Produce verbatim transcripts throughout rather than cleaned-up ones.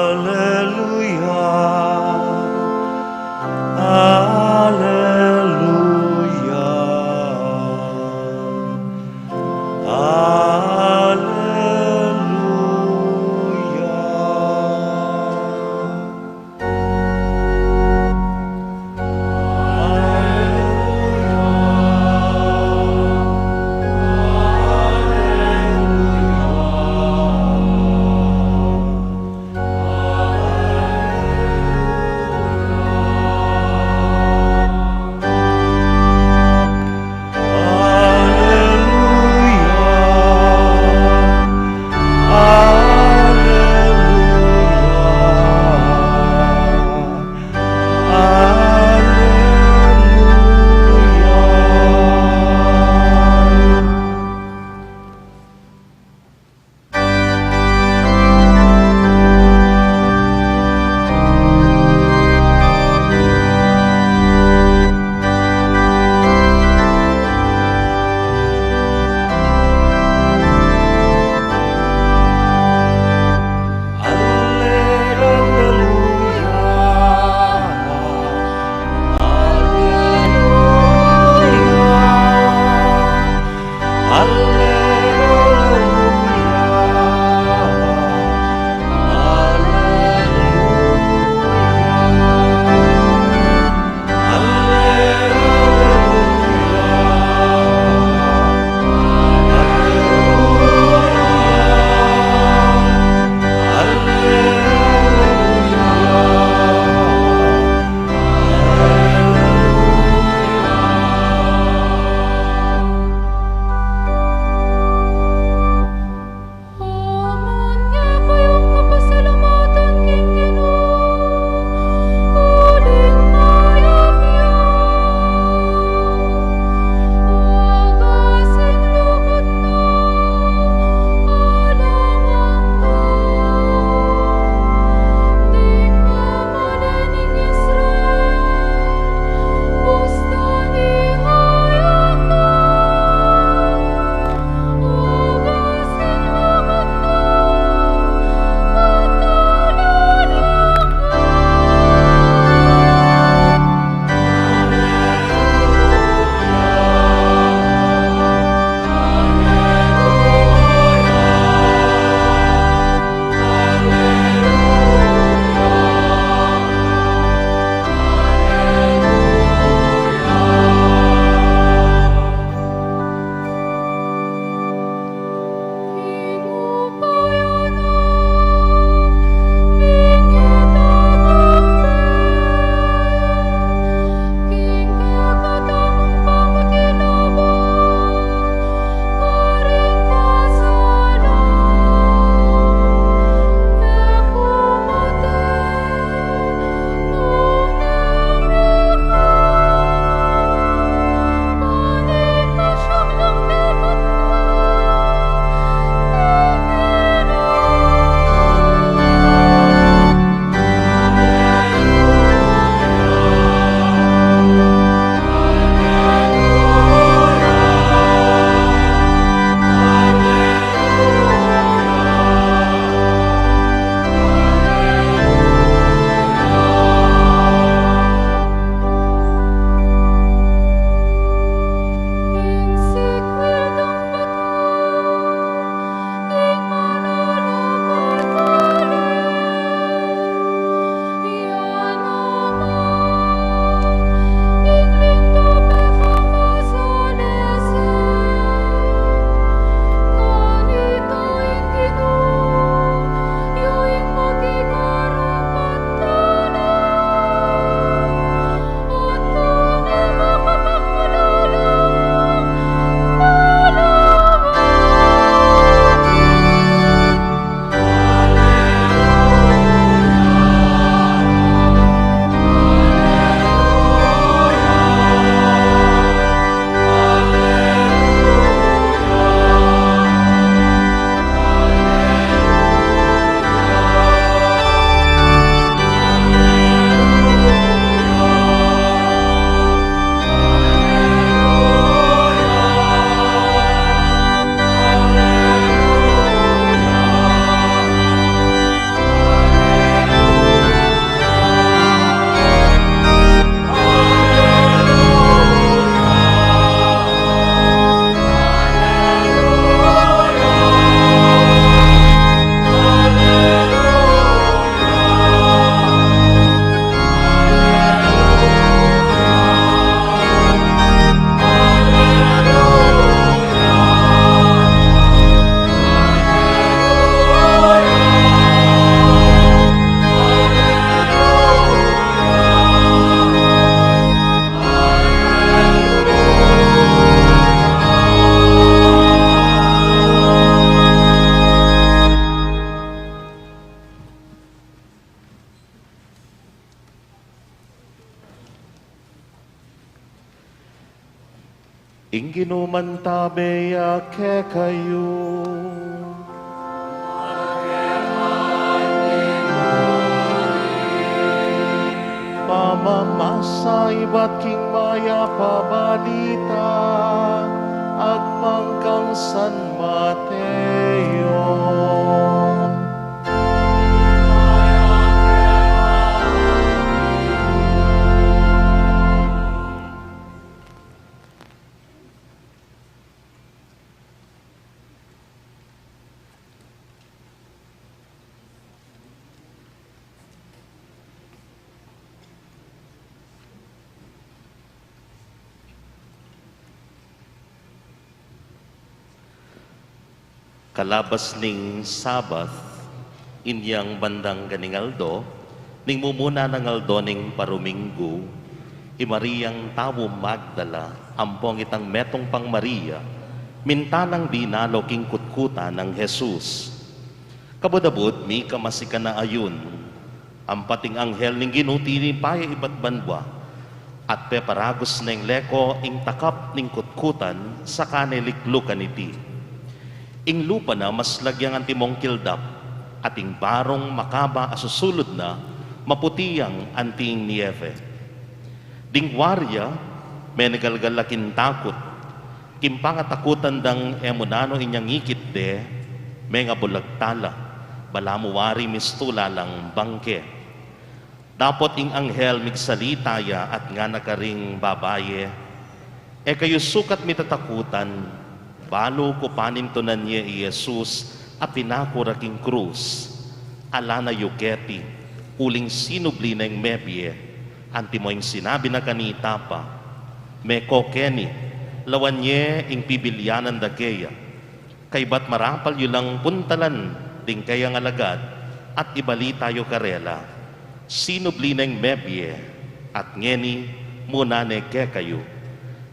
Aleluya, aleluya, aleluya. Ing Ginu mantabe ya kekayu. Pamamasa ibat king Mayap a Balita agpang kang San Mateo. Kalabas ning Sabat, inyang bandang kaning aldo, ning mumuna nang aldo ning paruminggu, i Mariang tau Magdala, ampong itang metung pang Maria, minta nang dinalo king kutkutan nang Jesus. Kabud-abud, mika masikan a ayun, ampat ing anghel ning Ginu tinipa ya ibat banua, at peparagus neng leko ing takap ning kutkutan, saka ne liklukan iti. Ing lupa na maslag yang antimong kildap, at ing barung makaba a susulud na, maputi yang anting niebe. Ding waria, menegalgal la king takut, king pangatakutan dang e mu nanu inyang ikit de, mengabulag tala, balamu wari mistula lang bangke. Dapot ing anghel migsalita ya at ngana karing babaye, "E kayu sukat mitatakutan, balu ku panintunan ye i Jesus a pinaku ra king krus. Ala na yu keti, uling sinubli neng mebie, antimo ing sinabi na kanita pa. Meko keni, lawan ye ing pibilyanan da keya. Kaybat marapal yu lang puntalan ding keyang alagad at ibalita yu karela, sinubli neng mebie, at ngeni muna ne kekayu.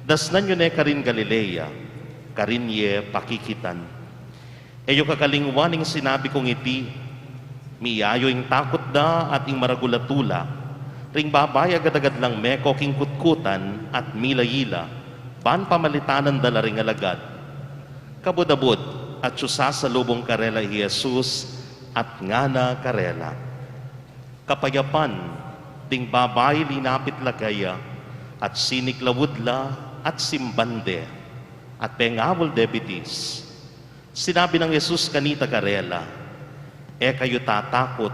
Dasnan yu ne karin Galilea, karin ye pakikitan." E yu kakalingwan ing sinabi kung iti, miyayu ing takut da at ing maragul a tula. Ring babai agad-agad lang meko king kutkutan at milayla, ban pamalitanan da la ring alagad. Kabud-abud, atsu sasalubung karela i Jesus at ngana karela, "Kapayapan." Ding babai linapit la keya, at siniklaud la, at simban de, at pengabul de bitis. Sinabi nang Jesus kanita karela, "E kayu tatakut,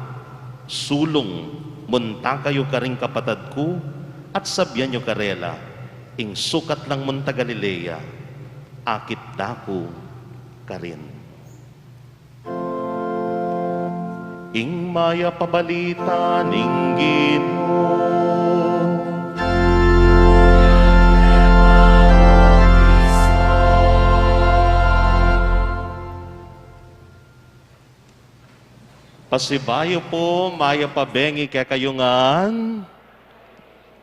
sulung, munta kayu karing kapatad ku, at sabian yu karela, ing sukat lang munta Galilea, akit da ku karin." Ing mayap a balita ning Ginu. Pasibayu pu, mayap a bengi kekayu ngan.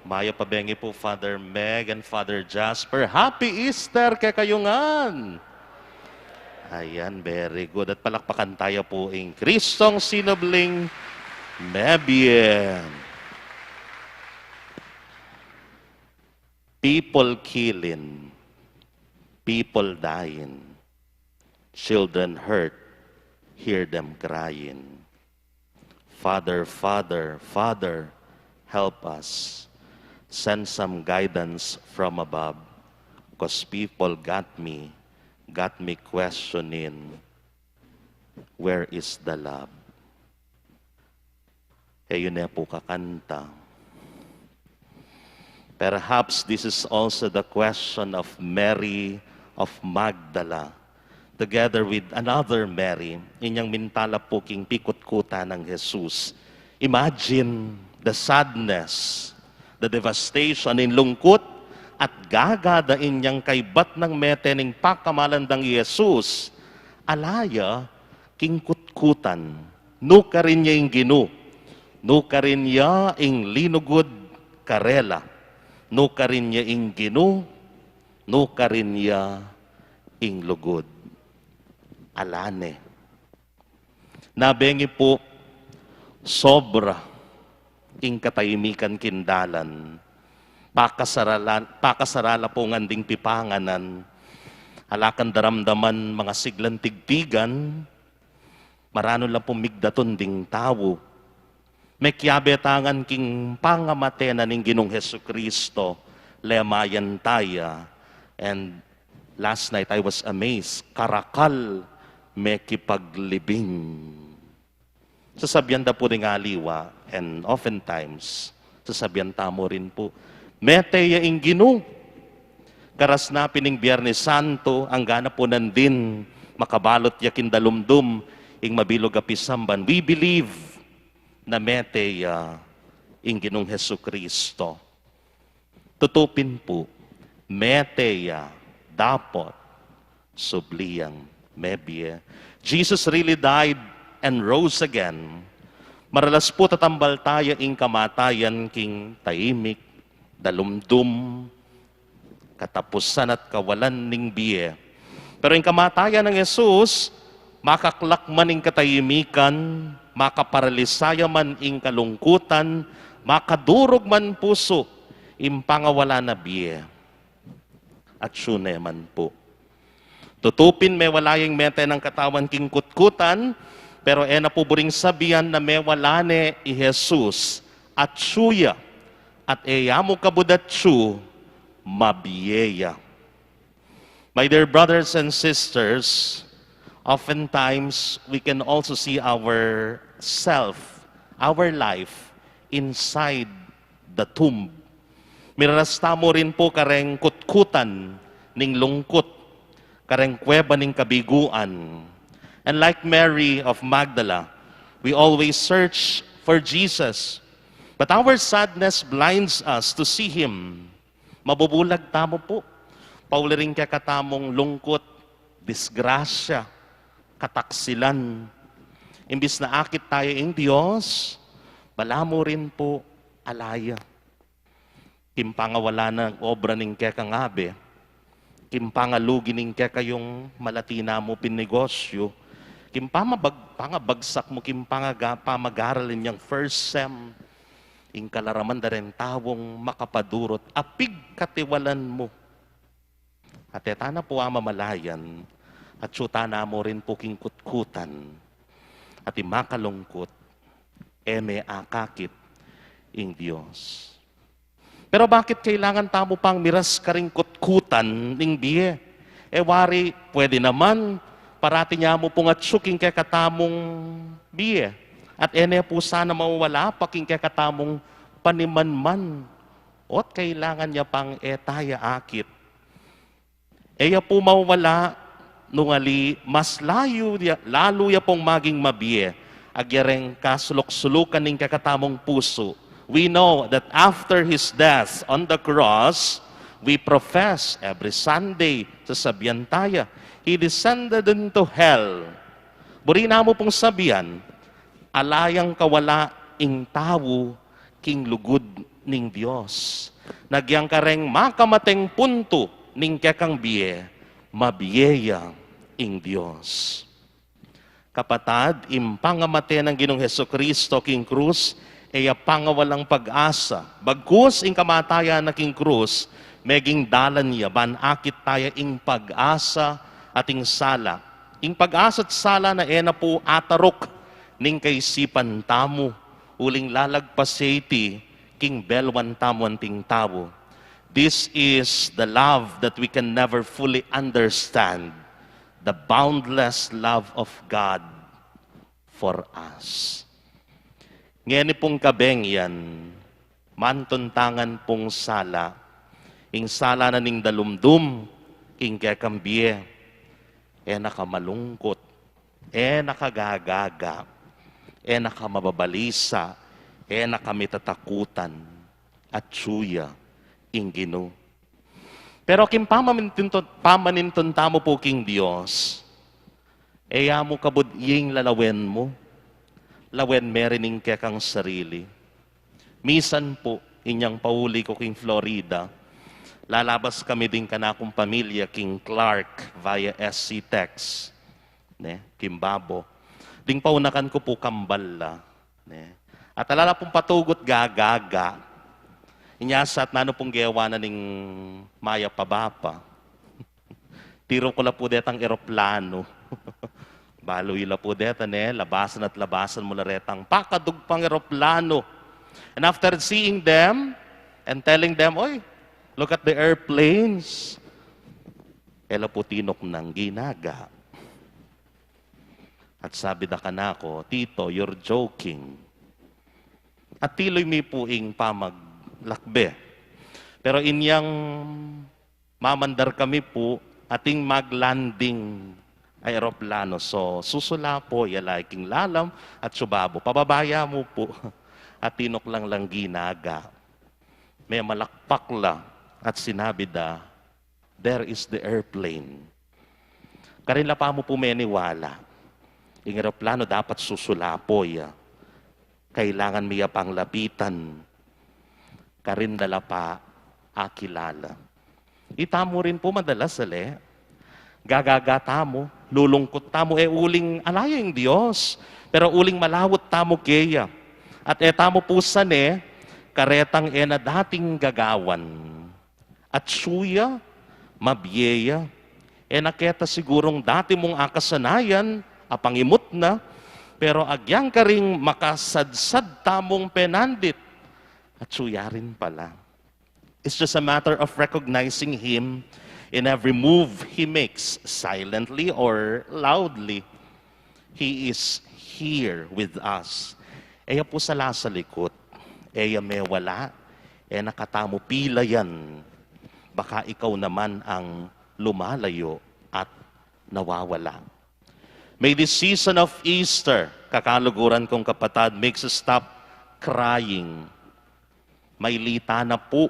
Mayap a bengi pu, Father Meg and Father Jasper. Happy Easter kekayu ngan. Ayan, very good. At palakpakan taya pu ing Kristong sinubling mebie. People killing, people dying, children hurt, hear them crying. Father, Father, Father, help us. Send some guidance from above, 'cause people got me, got me questioning, where is the love? E yu ne pu kakanta. Perhaps this is also the question of Mary of Magdala, together with another Mary, inyang minta la pu king pikutkutan nang Jesus. Imagine the sadness, the devastation, ing lungkut at gaga da inyang kaybat nang mete ning pakamalan dang Jesus. Ala ya king kutkutan, nukarin ya ing Ginu, nukarin ya ing linugud karela, nukarin ya ing Ginu, nukarin ya ing lugud. Ala ne. Nabengi pu, sobra ing katahimikan king dalan. Pakasarala, pakasarala pu ngan ding pipanganan, ala kang daramdaman, mangasiglan tigtigan, maranu la pung migdatun ding tau. Mekiabe ta ngan king pangamate na ning Ginung Jesucristo, lemayan taya. And last night I was amazed, karakal mekipaglibing. Sasabian da pu ring aliwa, and oftentimes, sasabian tamu rin pu, mete ya ing Ginu. Karas na pin ning Biernes Santo, angga na pu nandin, makabalut ya king dalumdum ing mabilug a pisamban. We believe na mete ya ing Ginung Jesucristo. Tutu pin pu, mete ya, dapot subli yang mebie. Jesus really died and rose again. Maralas pu tatambal taya ing kamatayan king taimik, dalumdum, katapusan at kawalan ning bie. Pero ing kamatayan nang Jesus, makaklak man ing katahimikan, makaparalisa ya man ing kalungkutan, makadurug man pusu ing pangawala na bie. Atsu ne man pu. Tutu pin mewala ya ing mete nang katawan king kutkutan, pero e na pu buring sabian na mewala ne i Jesus. Atsu ya, at e ya mu kabud atsu, mabie ya. My dear brothers and sisters, oftentimes we can also see ourself, our life, inside the tomb. Miraras tamu rin pu kareng kutkutan ning lungkut, kareng kuweba ning kabiguan. And like Mary of Magdala, we always search for Jesus. But our sadness blinds us to see Him. Mabubulag tamu pu. Pauli ring kekatamung lungkut, disgrasya, kataksilan. Imbis na akit taya ing Dios, balamu rin pu ala ya. King pangawala nang obra ning kekang abe, king pangalugi ning kekayung malati na mu pin negosyu, king pamabag-, pangabagsak mu king pangaga-, pamag-aral inyang first sem, ing kalaraman da reng taung makapadurut, apigkatiwalan mu. At e ta na pu amamalayan, atsu ta na mu rin pu king kutkutan, at ing makalungkut, e me akakit ing Dios. Pero bakit kailangan tamu pang miras karing kutkutan ning bie? E wari, pwede naman, parati ne mu pung atsu king kekatamung bie. At e ne pu sana mawawala pa king kekatamung panimanman. Ot kailangan ya pang e taya akit. E ya pu mawawala, nung ali mas layu ya, lalu ya pung maging mabie, agya reng kasuluk-sulukan ning kekatamung pusu. We know that after His death on the cross, we profess every Sunday, sasabian taya, "He descended into hell." Buri na mu pung sabian, ala yang kawala ing tau king lugud ning Dios. Nagyang kareng makamateng puntu ning kekang bie, mabie ya ing Dios. Kapatad, ing pangamate nang Ginung Jesucristo king krus, e ya pangawalang pag-asa. Bagkus ing kamatayan na king krus, meging dalan ya ban akit taya ing pag-asa at ing sala. Ing pag-asa at sala na e na pu ataruk ning kaisipan tamu, uling lalagpas ya iti king belwan tamu anting tau. This is the love that we can never fully understand, the boundless love of God for us. Ngeni pung kabeng yan, mantuntangan pung sala, ing sala na ning dalumdum king kekang bie, e na ka malungkut, e na ka gagaga, e na ka mababalisa, e na ka mitatakutan, atsu ya ing Ginu. Pero king pamanintun, pamanintun tamu pu king Dios, e ya mu kabud ing lalawen mu, lawen me rin ing kekang sarili. Misan pu, inyang pauli ku king Florida, lalabas kami ding kanakung pamilya king Clark via S C Tex, ne, king babo. Ding paunakan ku pu kambal la, ne. At ala la pung patugut gagaga. Inya sa at nanu pung gewa na ning mayap a bapa? Tiru ku la pu detang eroplano. Balu yu la pu deta, ne, labasan at labasan mu la retang pakadugpang eroplano. And after seeing them and telling them, "Oy, look at the airplanes," e la pu tinuknang ginaga. At sabi da kanaku, "Tito, you're joking." At tiluy mi pu ing pamaglakbe. Pero inyang mamandar kami pu, ating mag-landing a eroplano. So, susulapo ya la king lalam at subabo. Pababa ya mu pu. At tinuknang lang ginaga. Memalakpak la at sinabi da, "There is the airplane." Karin la pa mu pu meniwala. Ing eroplano dapat susulapo ya. Kailangan mi ya pang lapitan. Karin da la pa akilala. Itamu rin pu madalas, ale, gagaga tamu, lulungkut tamu, e uling ala ya ing Dios, pero uling malaut tamu keya. At e tamu pu sane karetang e na dating gagawan. Atsu ya, mabie ya, e na keta sigurung dati mung akasanayan a pangimut na, pero agyang karing makasadsad tamung penandit, atsu ya rin pala. It's just a matter of recognizing Him in every move He makes, silently or loudly. He is here with us. E ya pu sala sa likut, e ya mewala, e na katamu pilayan. Baka ikaw naman ang lumalayo at nawawala. May this season of Easter, kakaluguran kung kapatad, makes us stop crying. Mailita na pu.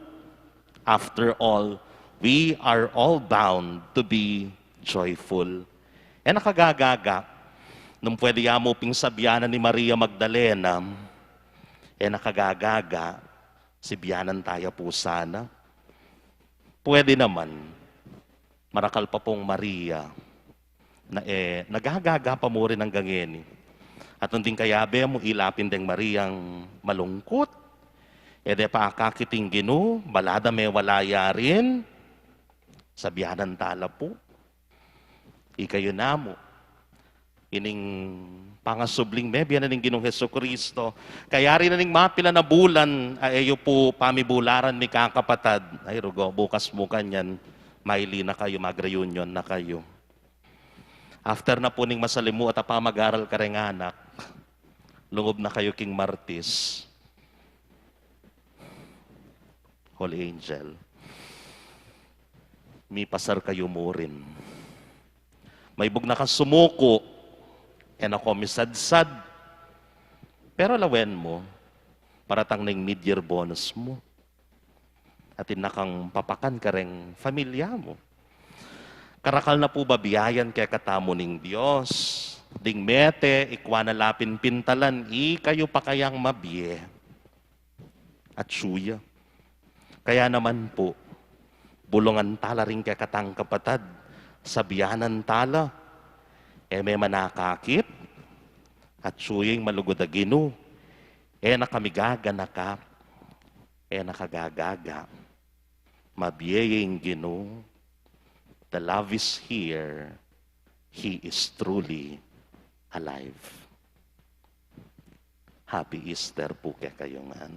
After all, we are all bound to be joyful. E na kagagaga. Nung pwede ya mu ping sabyanan ni Maria Magdalena, e na kagagaga, sibyanan ta ya pu sana. Pwede naman. Marakal pa pung Maria na, e, nagagaga pa mu rin anggang ngeni. At nung ding kayabe mu, ilapin deng Mariang malungkut, e de pa akakit ing Ginu, bala da mewala ya rin, sabyanan ta la pu. Ikayu namu, ining pangasubling mebie na ning Ginung Jesucristo. Kayari na ning mapilan a bulan, a e yu pu pamibularan, mikakapatad. Ay, rugo, bukas mu kanyan, maili na kayu, mag-reunion na kayu. After na pu ning masalimuot a pamag-aral kareng anak, lungub na kayu king Martis. Holy Angel, mipasar kayu mu rin. Maibug na kang sumuku, e na ko misadsad. Pero lawen mu, paratang na ing mid-year bonus mu. Atin na kang papakan kareng familia mu. Karakal na pu babiayan kekatamu ning Dios. Ding mete, ikua na la pin pintalan, ikayu pa kayang mabie. Atsu ya. Kaya naman pu, bulungan ta la ring kekatang kapatad, sabyanan ta la, e me manakakit, atsu ya ing malugud a Ginu, e na kami gaganaka, e na kagagaga, mabie ya ing Ginu, the love is here, He is truly alive. Happy Easter pu kekayu ngan.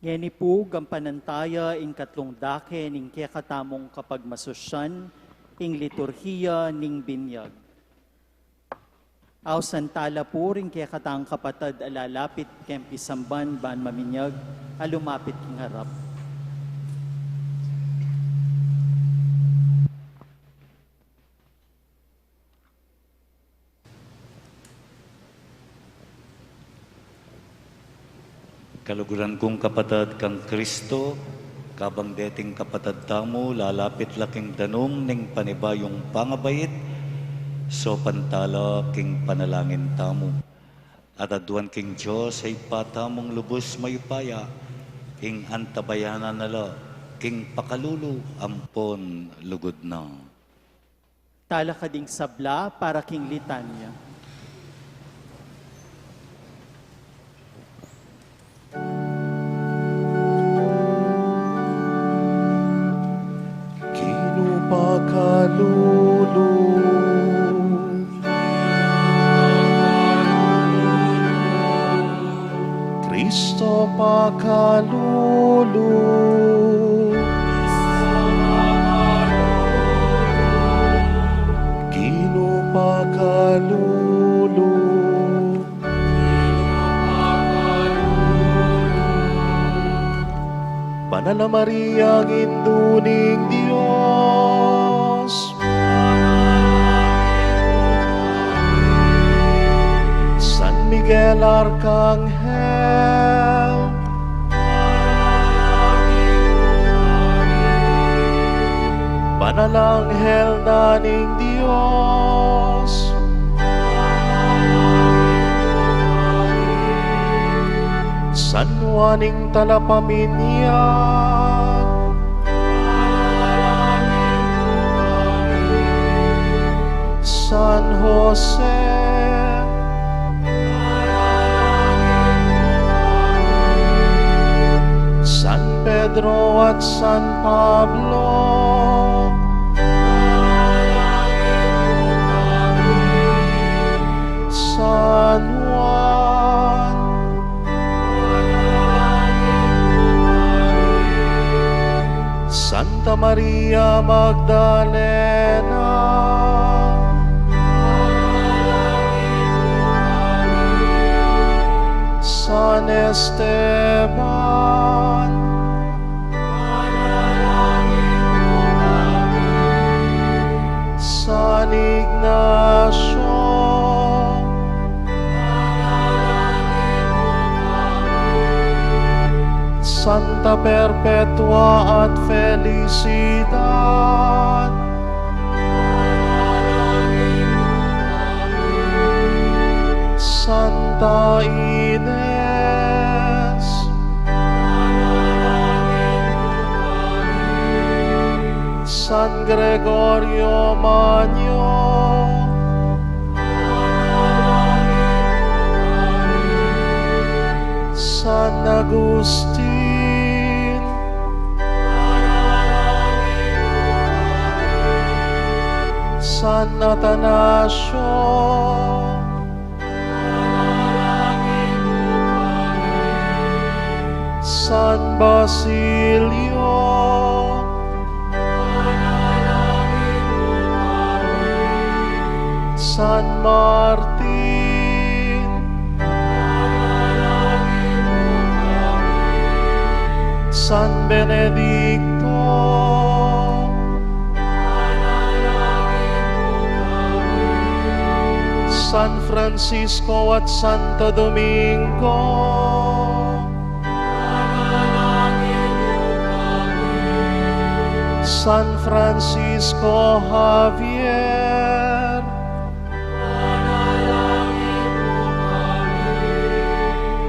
Ngeni pu, gampanan taya ing katlung dake ning kekatamung kapagmasusyan, ing liturhiya ning binyag. Ausan ta la pu ring kekatang kapatad a lalapit keng pisamban ban maminyag a lumapit king harap. Kaluguran kung kapatad kang Kristo, kabang deting kapatad tamu lalapit la king danum ning panibayung pangabait, saupan ta la king panalangin tamu. At aduan king Dios a Ibpa tamung lubus mayupaya, ing antabayanan na la king pakalulu ampon lugud na. Talakad ing sabla para king litanya. Ginu pakalulu. Kristo pakalulu. Ginu pakalulu. Banal a Maria, Indu ning Dios. San Miguel Arkanghel. Banal a anghel na ning Dios. San Juan ing Talapaminyat. San Jose. San Pedro at San Pablo. San Juan. Santa Maria Magdalena. San Esteban. San Ignacio. Santa Perpetua at Felicidad. Santa Ines. San Gregorio Magno. San Agustin. San Atanasio. San Basilio. San Martin. San Benedicto. San Francisco at Santo Domingo. San Francisco Javier.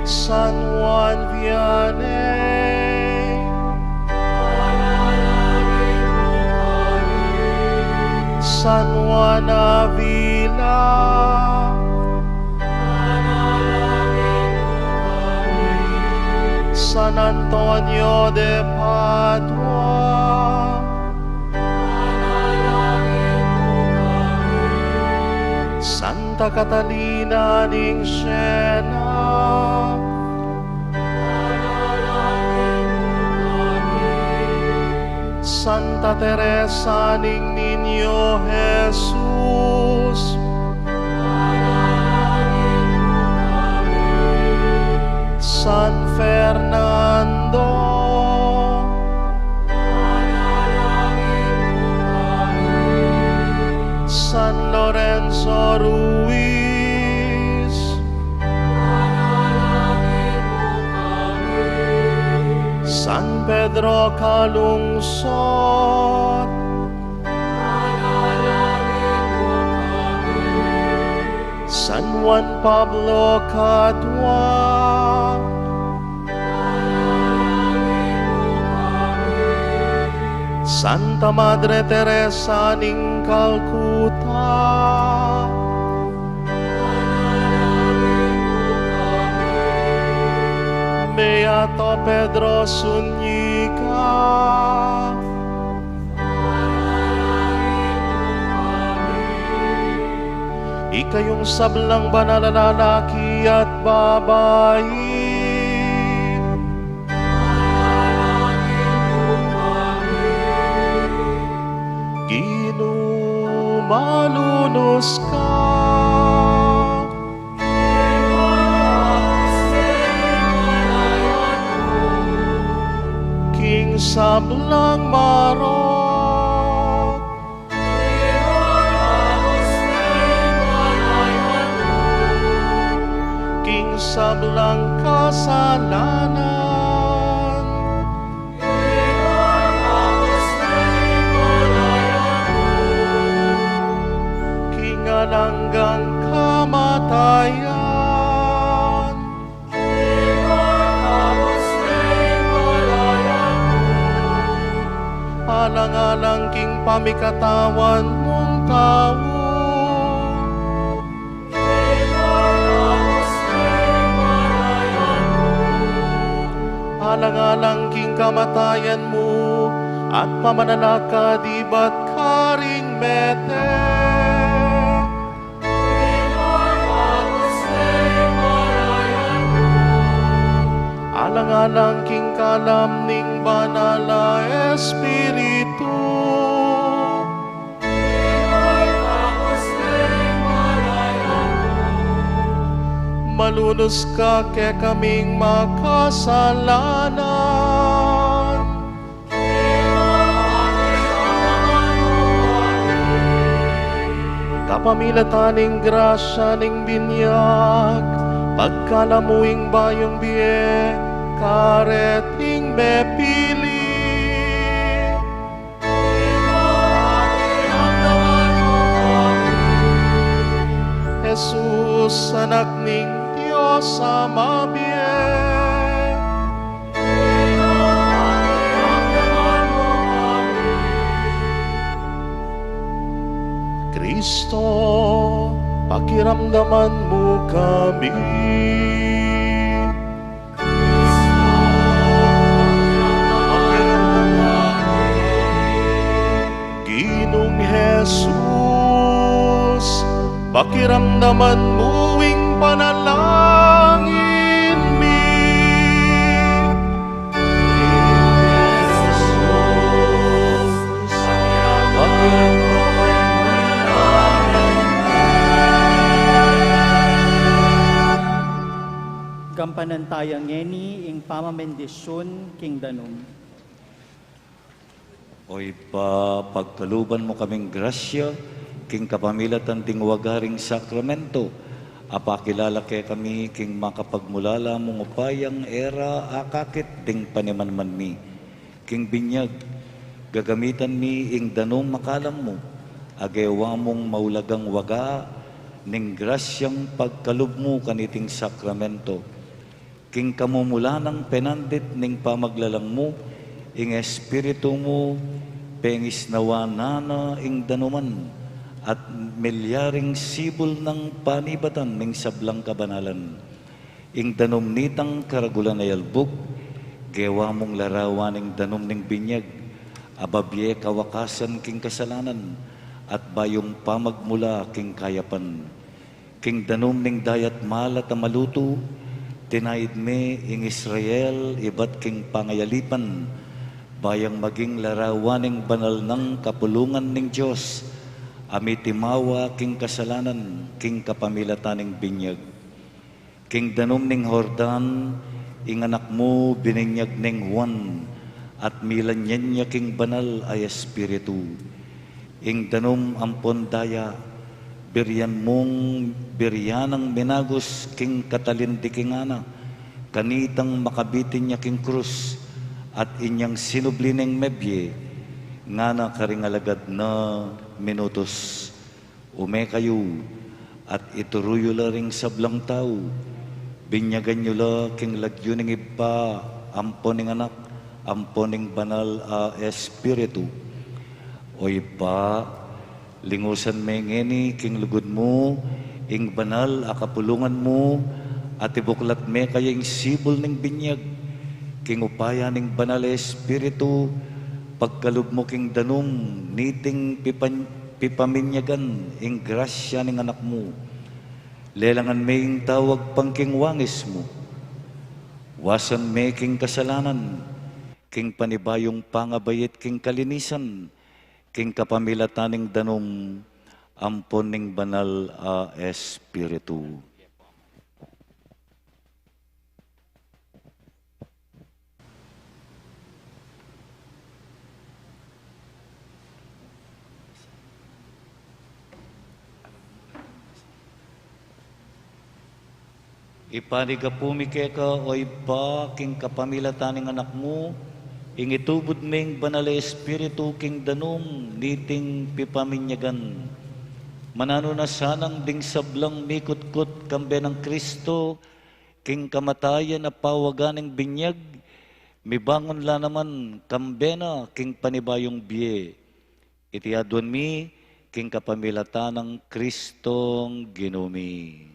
San Juan Vianney. San Juan Avila. San Antonio de Padua. Santa Catalina ning Siena. Santa Teresa ning Niño Jesus. San Fernando. San Lorenzo Ruiz. San Pedro Calungsod. San Juan Pablo Cadua. Santa Madre Teresa ning Calcutta, Beato Pedro Zuniga, ikayung sablang banal a lalaki at babai, Ginu, malunus ka king sablang marok, king sablang kasalanan, king alang anggang kamatayan. Alang-alang king pamikatawan mung tau, alang-alang king kamatayan mu at pamananakad ibat karing mete, alang-alang king kalam ning Banal a Espiritu. Malunus ka kekaming makasalanan, kapamilatan ning grasya ning binyag, pagkalam mu ing bayung bie kareting mepili. Jesus, Anak ning Dios a mabie. Kristo, pakiramdaman mu kami. Ginung Jesus, pakiramdaman mu ing panalangin mi. Kampanantayan ngeni ing pamabendisyun king danum. O Ibpa, pagkaluban mu kaming grasya, king kapamilatan ding waga ring sakramento, apakilala kekami king makapagmulala mung upayang e ra akakit ding panimanman mi. King binyag, gagamitan mi ing danum a kalam mu, a gewa mung maulagang waga ning grasyang pagkalub mu kaniting sakramento. King kamumulanang penandit ning pamaglalang mu, ing Espiritu mu, pengisnawan na ing danuman, at milyaring sibul nang panibatan ning sablang kabanalan. Ing danum nitang karagulan a yalbug, gewa mung larawan ning danum ning binyag, a babie kawakasan king kasalanan, at bayung pamagmula king kayapan. King danum ning dayat malat a malutu, tinaid me ing Israel ibat king pangayalipan, bayang maging larawan ning banal nang kapulungan ning Dios, a mitimawa king kasalanan king kapamilatan ning binyag. King danum ning Jordan, ing anak mu bininyag neng Juan, at milanyan ya king Banal a Espiritu. Ing danum ampon daya, birian mung birian nang minagus king katalindiki ngana, kanitang makabitin ya king krus, at inyang sinubli neng mebie, ngana karing alagad na minutus. Ume kayu, at ituru yu la ring sablang tau, binyagan yu la king lagyu ning Ibpa, ampon ning Anak, ampo ning Banal a Espiritu. O Ibpa, lingusan me ngeni king lugud mu ing banal a kapulungan mu, at ibuklat me kaya ing sibul ning binyag. King upaya ning Banal a Espiritu, pagkalub mu king danum niting pipan-, pipaminyagan ing grasya ning Anak mu. Lelangan me ing tawag pang king wangis mu. Wasan me king kasalanan, king panibayung pangabait king kalinisan, king kapamilatan ning danum ampon ning Banal a Espiritu. Ipanigapu mi keka, o Ibpa, king kapamilatan ning Anak mu, ing itubud ming Banal a Espiritu king danum niting pipaminyagan. Mananu na sanang ding sablang mikutkut kambe nang Kristo king kamatayan a pawagan ning binyag, mibangun la naman kambe na king panibayung bie. Iti aduan mi king kapamilatan nang Kristong Ginu mi.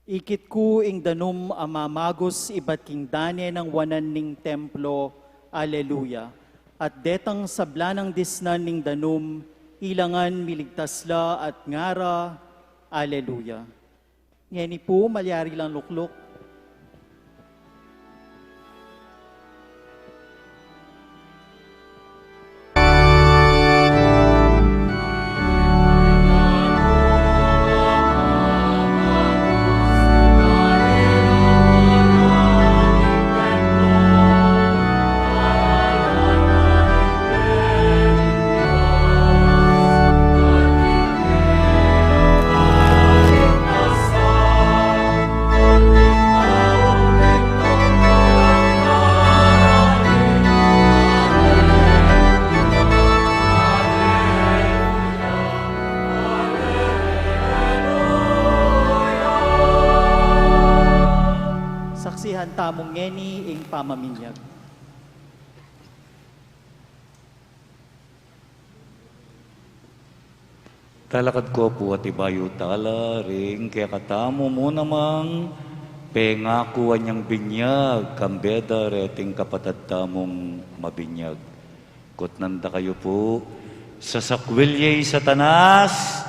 Ikit ku ing danum a mamagus ibat king dane nang wanan ning templo. Aleluya. At detang sabla nang disnan ning danum, ilangan miligtas la at ngara, Aleluya. Ngeni pu, malyari lang lukluk. Saksihan tamu ngeni ing pamaminyag. Talakad ku pu at ibayu tala ring kekatamu mu namang pengakuan yang binyag, kambe da reting kapatad tamung mabinyag. Kutnan da kayu pu, sasakwil ye i Satanas.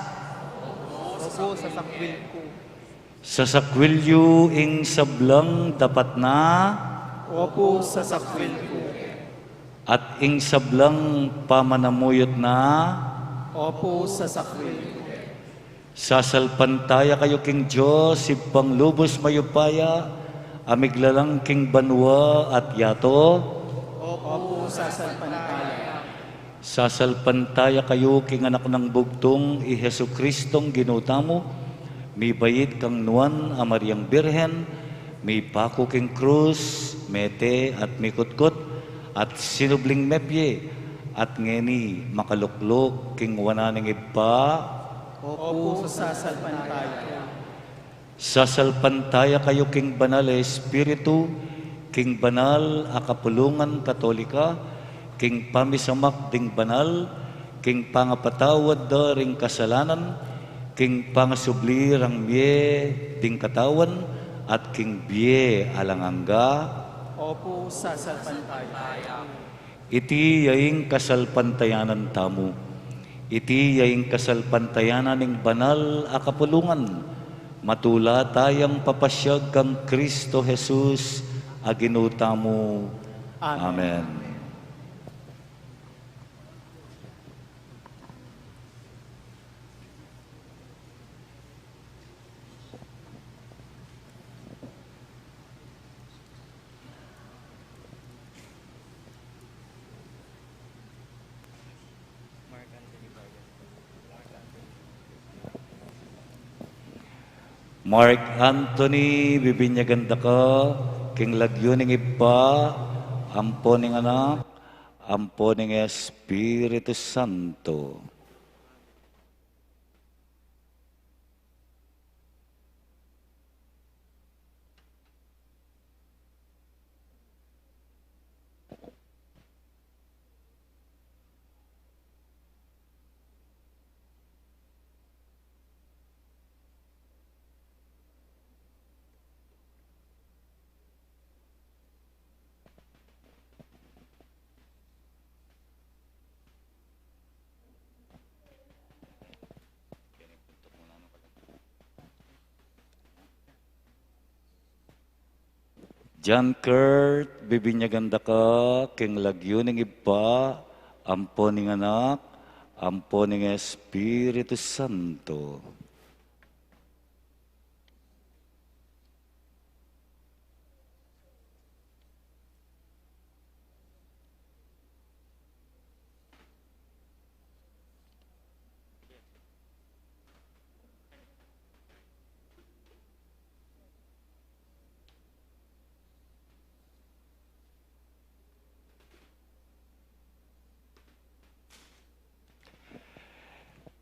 Opo, sasakwil ku. Sasakwil yu ing sablang dapat na. Opo, sasakwil ku. At ing sablang pamanamuyut na. Opo, sasakwil ku. Sasalpantaya kayu king Dios, Ibpang lubus mayupaya, a miglalang king banua at yatu. Opo, sasalpantaya. Sasalpantaya kayu king Anak nang Bugtung, i Jesucristong Ginu tamu, mibait kang Nuan a Mariang Birhen, mipaku king krus, mete at mikutkut, at sinubling mebie, at ngeni makalukluk king wanan ning Ibpa. Opo, sasalpantaya. Sasalpantaya kayu king Banal a Espiritu, king banal a kapulungan Katolika, king pamisamak ding banal, king pangapatawad da ring kasalanan, king pangasubli rang mie ding katawan, at king bie alang angga. Opo, sasalpantaya. Iti ya ing kasalpantayanan tamu. Iti ya ing kasalpantayanan ning banal a kapulungan. Matula tayang papasyag kang Kristo Jesus a Ginu tamu. Amen. Amen. Mark Anthony, bibinyagan da ka king lagyu ning Ibpa, ampo ning Anak, ampo ning Espiritu Santo. John Kurt, bibinyagan da ka king lagyu ning Ibpa, ampo ning Anak, ampo ning Espiritu Santo.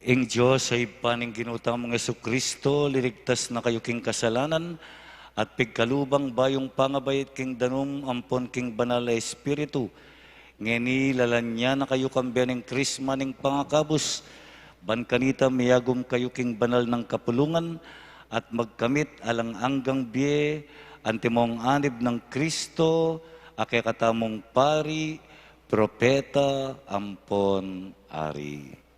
Ing Dios a Ibpa ning Ginu tamung Jesucristo, liligtas na kayu king kasalanan, at pigkalub ing bayung pangabait king danum ampon king Banal a Espiritu. Ngeni lalanyan na kayu kambe ning Krisma ning pangakabus, ban kanita miyagum kayu king banal nang kapulungan, at magkamit alang anggang bie, antimong anib nang Kristo, a kekatamung Pari, Propeta, ampon Ari.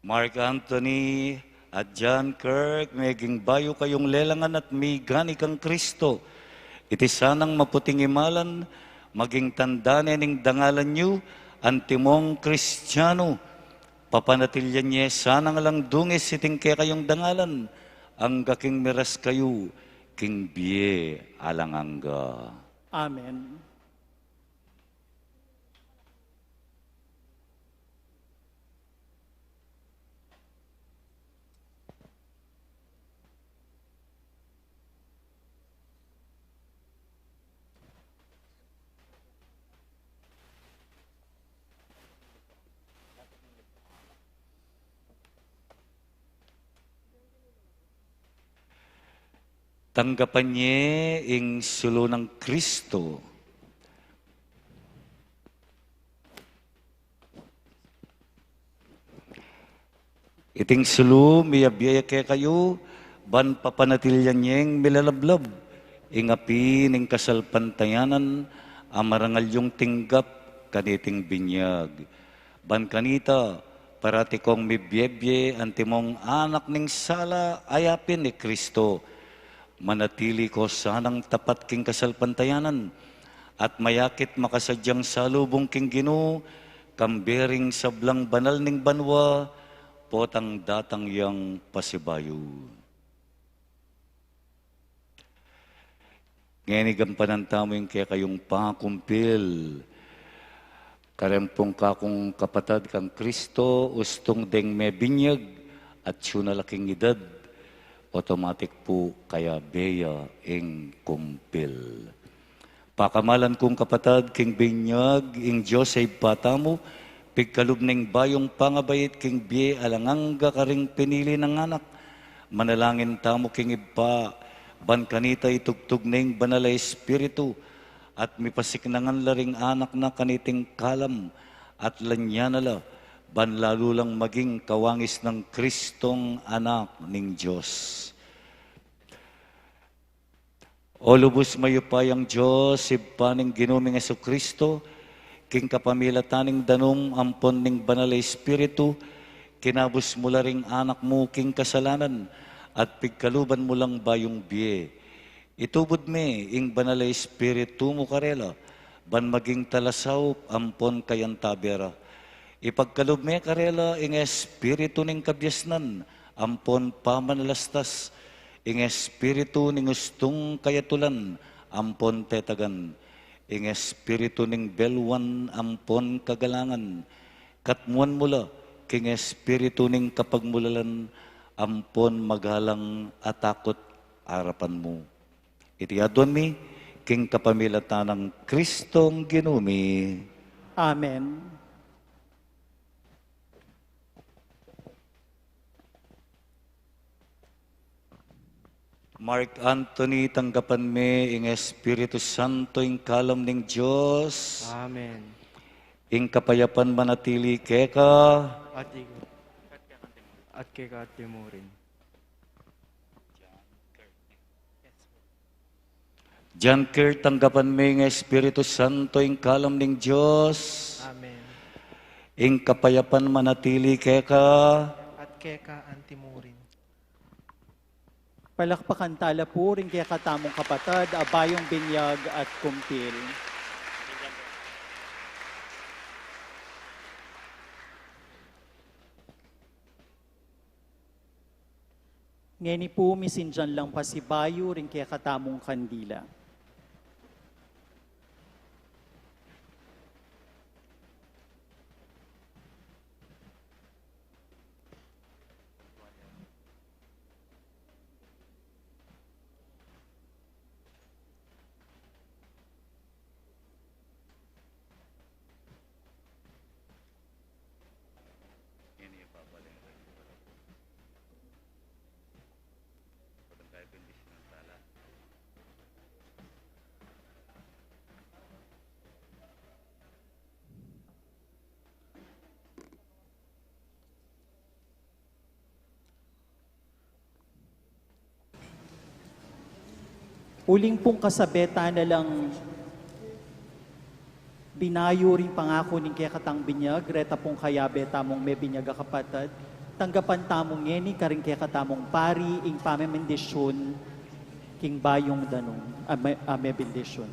Mark Anthony at John Kirk, meging bayu kayung lelangan at migani kang Kristo. Iti sanang maputing imalan, maging tanda ne ning dangalan yu, antimong Kristiano. Papanatilian ye sana ngan lang dungis iting kekayung dangalan, angga king miras kayu king bie alang angga. Amen. Tanggapan ye ing sulu nang Kristo. Iting sulu, miyabie ya kekayu, ban papanatilian yeng milalablab ing api ning kasalpantayanan a marangal yung tinggap kaniting binyag. Ban kanita, parati kong mibiebie antimong anak ning sala a yapin i Kristo. Manatili ko sanang tapat king kasalpantayanan, at mayakit makasadyang salubung king Ginu, kambe ring sablang banal ning banua, potang datang yang pasibayu. Ngeni gampanan tamu ing kekayung pakumpil. Kareng pung kakung kapatad kang Kristo, ustung deng mebinyag, atyu na la king idad, automatic pu kayabe ya ing kumpil. Pakamalan kung kapatad, king binyag ing Dios a Ibpa tamu, pigkalub ne ing bayung pangabait king bie alang angga karing pinili nang anak. Manalangin tamu king Ibpa, ban kanita itugtug ne ing Banal a Espiritu, at mipasiknangan la ring anak na kaniting kalam, at lanyan na la, ban lalu lang maging kawangis nang Kristong Anak ning Dios. O lubus mayupayang Dios, Ibpa ning Ginu ming Jesucristo, king kapamilatan ning danum ampon ning Banal a Espiritu, kinabus mu la ring anak mu king kasalanan, at pigkaluban mu lang bayung bie. Itubud me ing Banal a Espiritu mu karela, ban maging talasaup ampon kayantabe ra. Ipagkalub me karela ing espiritu ning kabiasnan ampon pamanalastas, ing espiritu ning ustung kayatulan ampon tetagan, ing espiritu ning beluan ampon kagalangan, katmuan mu la king espiritu ning kapagmulalan ampon magalang a takut arapan mu. Iti aduan mi, king kapamilatan nang Kristong Ginu mi. Amen. Mark Anthony, tanggapan me ing Espiritu Santo, ing kalam ning Dios. Amen. Ing kapayapan manatili keka. At keka, at keka antimurin. John Kurt, tanggapan me ing Espiritu Santo, ing kalam ning Dios. Amen. Ing kapayapan manatili keka. At keka antimurin. Palakpakan tala pu ring kekatamung kapatad a bayung binyag at kumpil. Ngeni pu, misindian lang pasibayu ring kekatamung kandila. Uling pung kasabe tana lang binayu ring pangaku ning kekatang binyag, reta pung kayabe tamung mebinyag a kapatad, tanggapan tamu ngeni karing kekatamung pari ing pamemendisyun king bayung danum a me-, a mebendisyun.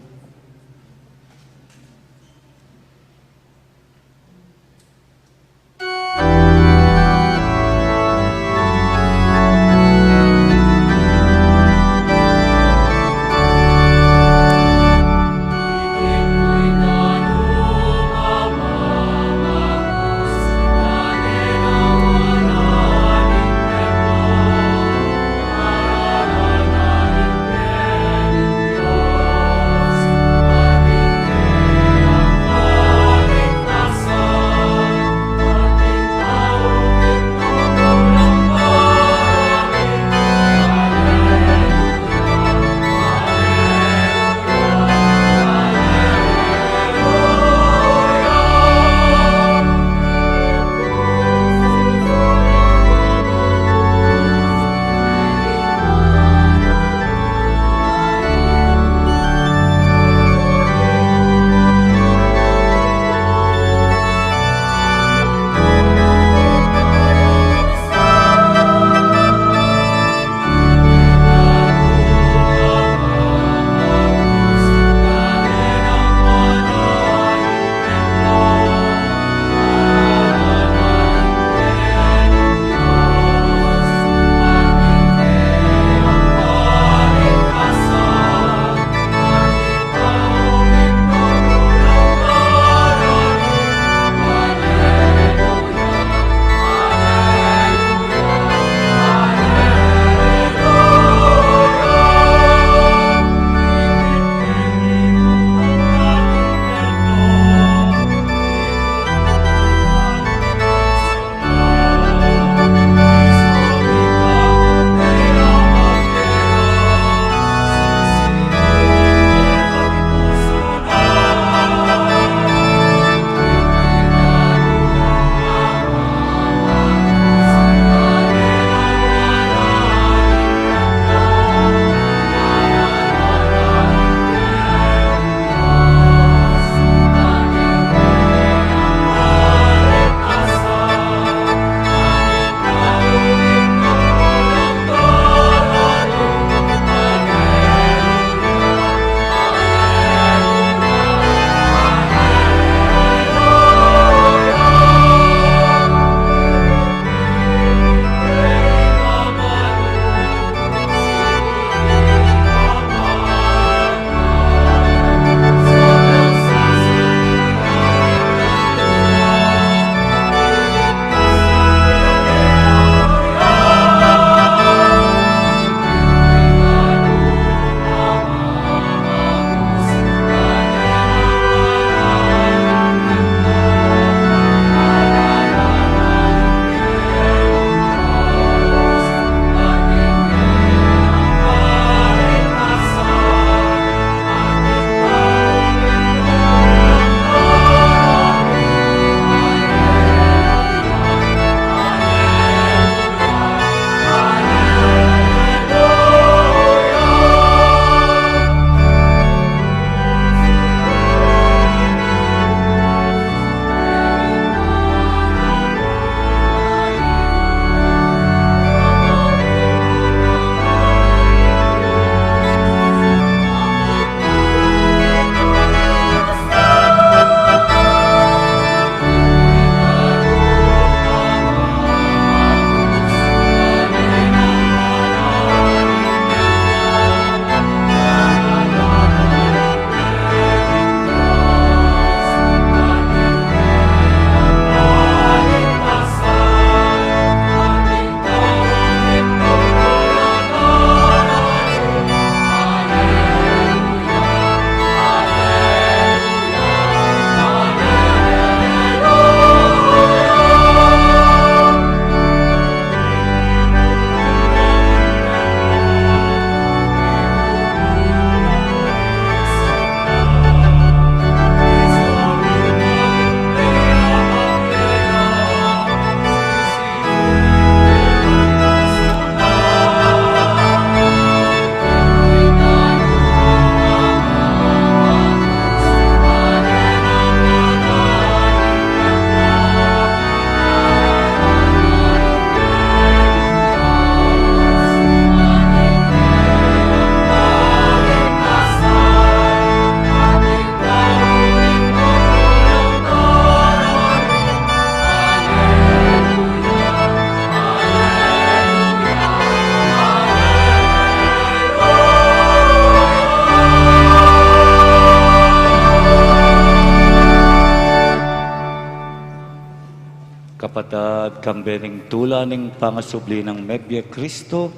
Kapatad, kambe ning tula ning pangasubli nang mebie Kristo,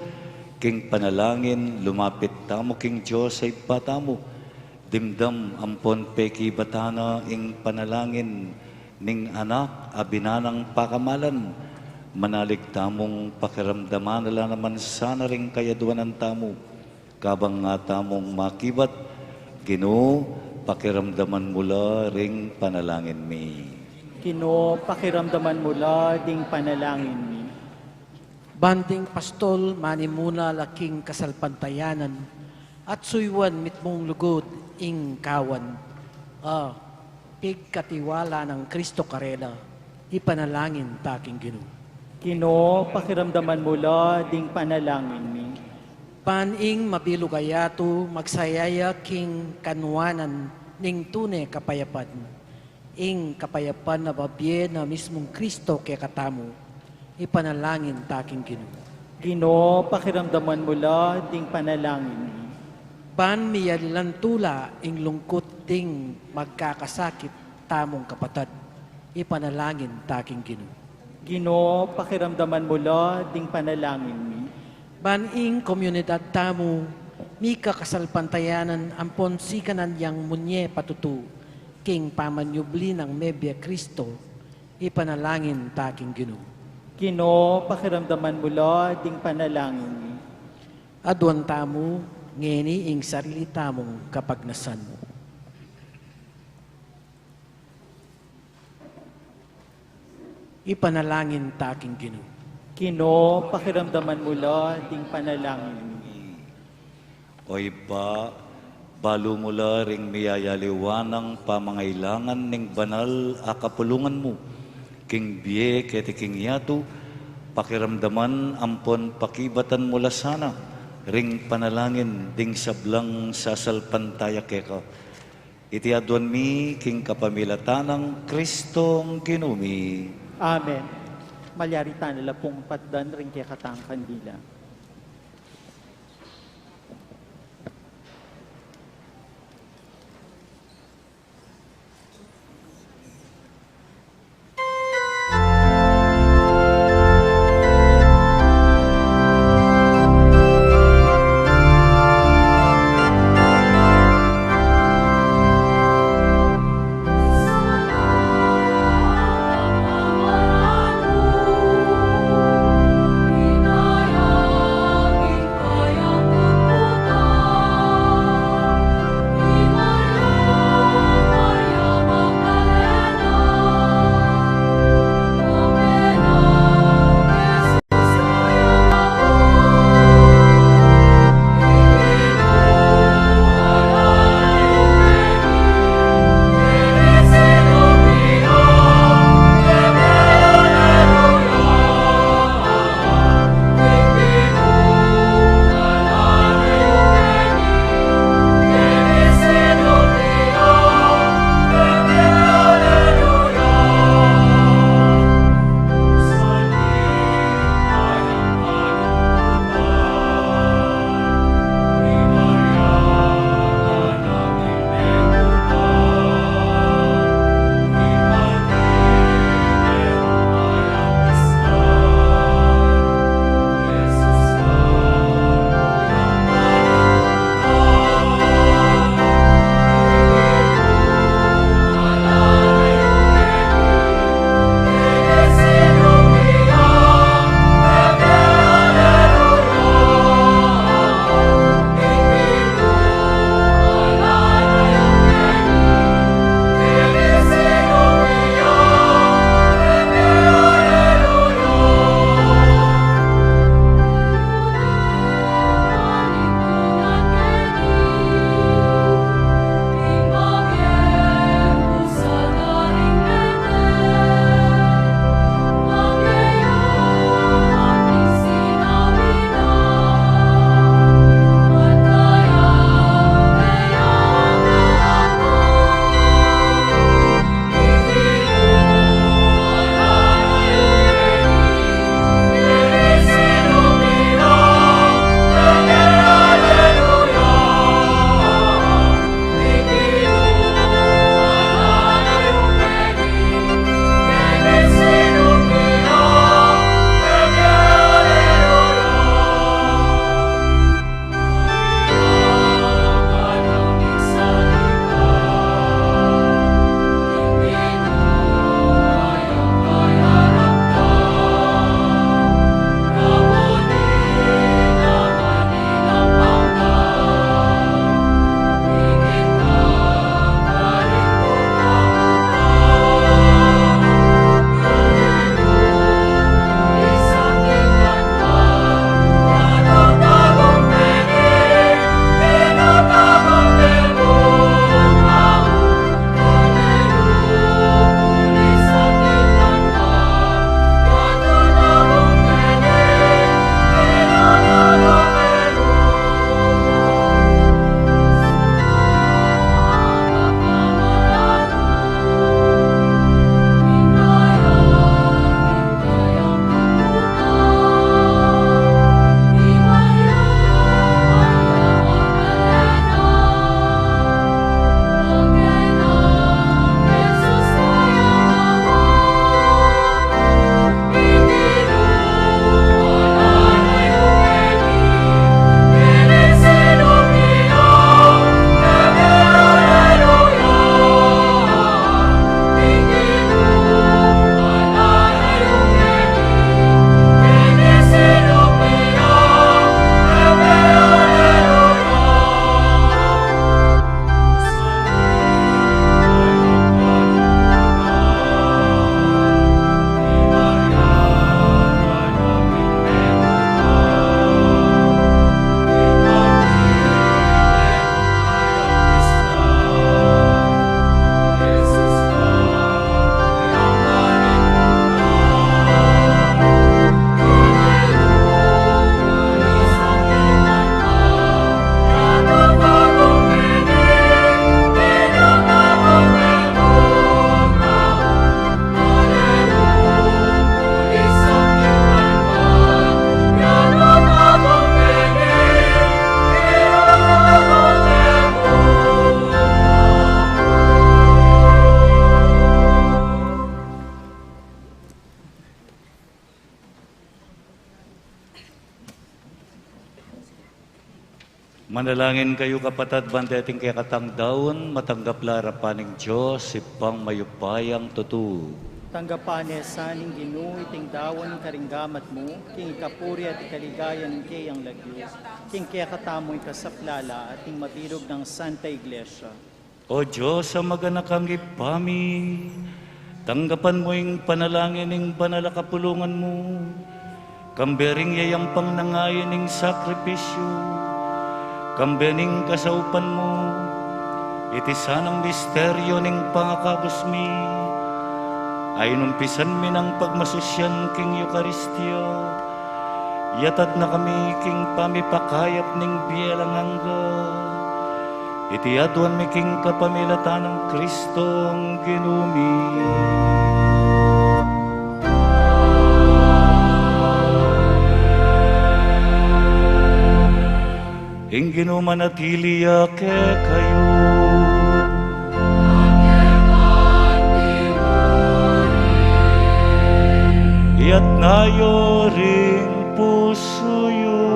king panalangin, lumapit tamu king Dios a Ibpa tamu, dimdam ampon pekibatan na ing panalangin ning Anak a binanang pakamalan, manalig tamung pakiramdaman na la naman sana ring kayaduanan tamu. Kabang nga tamung makibat, Ginu, pakiramdaman mu la ring panalangin mi. Ginu, pakiramdaman mu la ding panalangin mi. Ban ding pastol, manimuna la king kasalpantayanan, at suyuan mitmung lugud ing kawan. Ah, pigkatiwala nang Kristo karela, ipanalangin ta king Ginu. Ginu, pakiramdaman mu la ding panalangin mi. Ban ing mabilug a yatu, magsaya ya king kanuanan ning tune kapayapan. Ing kapayapan a babie na mismung Kristo kekatamu, ipanalangin ta king Ginu. Ginu, pakiramdaman mu la ding panalangin mi. Ban miyalilan tula ing lungkut ding magkakasakit tamung kapatad, ipanalangin ta king Ginu. Ginu, pakiramdaman mu la ding panalangin mi. Ban ing komunidad tamu, mika kasalpantayanan ampon sikanan yang munye patutu, king pamanyubli nang mebie Kristo, ipanalangin ta king Ginu. Ginu, pakiramdaman mu la ding panalangin mi. Aduan tamu ngeni ing sarili tamung kapagnasan. Ipanalangin ta king Ginu. Ginu, pakiramdaman mu la ding panalangin mi. O Ibpa, balu mu la ring miyayaliwanang pamangailangan ning banal a kapulungan mu, king bie keti king yatu, pakiramdaman ampon pakibatan mu la sana ring panalangin ding sablang sasalpantaya keka. Iti aduan mi king kapamilatan nang Kristong Ginu mi. Amen. Malyari tana la pung patdan ring kekatang kandila. Manalangin kayu, kapatad, ban deting kekatang daun matanggap la arapan ning Dios, Ibpang mayupayang tutu. Tanggapan na sa ning Ginu iting daun karing gamat mu, king ikapuri at ikaligaya ning keyang lagyu, king kekatamung ikasaplala at ning mabilug nang Santa Iglesia. O Dios a maganakang Ibpa mi, tanggapan mu ing panalangin ning banal a kapulungan mu, kambe ring yayampang na ngeni ning sakripisyu, kambe ning kasaupan mu, iti sanang misteryu ning pangakabus mi, a inumpisan mi nang pagmasusyan king Eukaristia, yatad na kami king pamipakayap ning bie alang angga. Iti aduan mi king kapamilatan nang Kristong Ginu mi. Ing Ginu manatili ya kekayu. Iyatas yu ring pusu yu.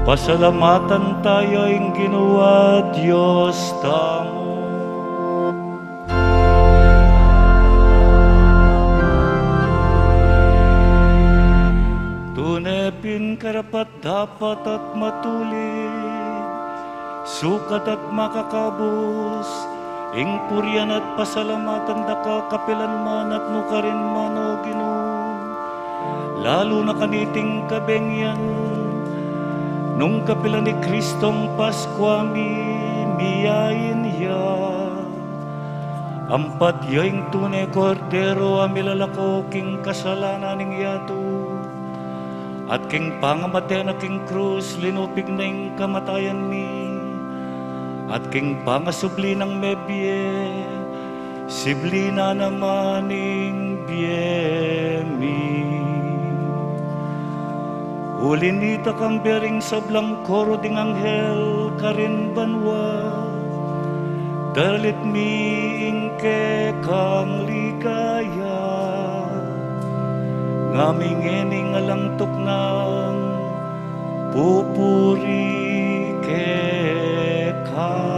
Pasalamatan taya ing Ginu a Dios tamu. Tune pin karapat-dapat at matulid, sukat at makakabus, ing purian at pasalamatan da ka kapilan man at nukarin man, O Ginu, lalu na kaniting kabengian, nung kapilan ni Kristong Paskua mi, miyain ya. Ampat ya ing tune Kordero a milalako king kasalanan ning yatu, at king pangamate na king krus, linupig na ing kamatayan mi, at king pangasubli nang mebie, sibli na naman ing bie mi. Uli nita, kambe ring sablang koro ding anghel karin banua, daralit mi ing kekang ligaya, ngami ngening alang tuknang pupuri keka.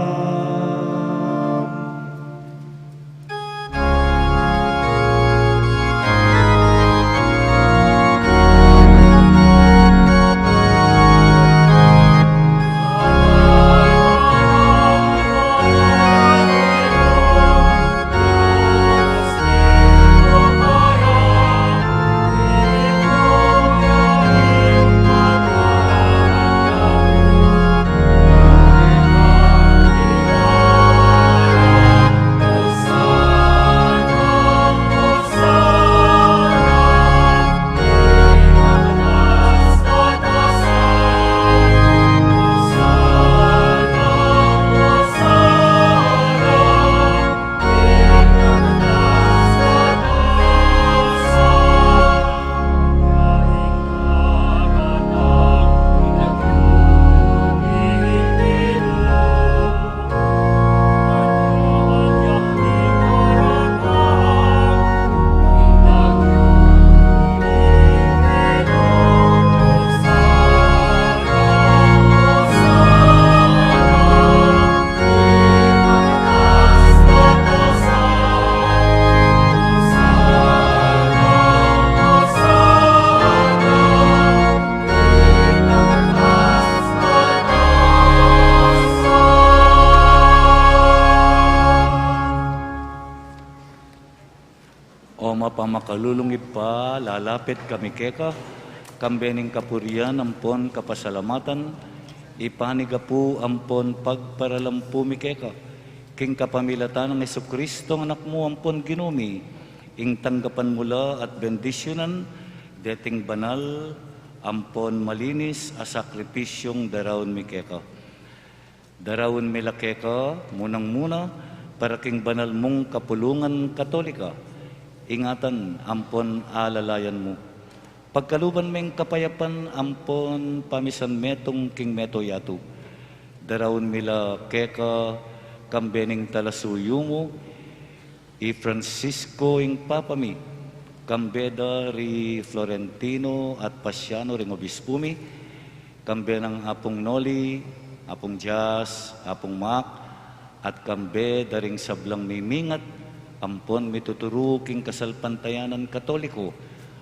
O mapamakalulung Ibpa, lalapit kami keka, kambe ning kapurian ampon kapasalamatan, ipanigapu ampon pagparalampu mi keka, king kapamilatan nang Jesucristo, Anak mu ampon Ginu mi, ing tanggapan mu la at bendisyunan deting banal ampon malinis a sakripisyung daraun mi keka. Daraun mi la keka, munang-muna, para king banal mung kapulungan Katolika, ingatan ampon alalayan mu. Pagkaluban meng kapayapan ampon pamisan metung king meto yatu. Daraun mi la keka, kambe ning talasuyu mu, i Francisco ing Papa mi, Kambe da ri Florentino at Pasiano ring obispu mi, kambe nang Apung Noli, Apung Jas, Apung Mak, at kambe da ring sablang mimingat ampon mituturu king kasalpantayanan Katoliko,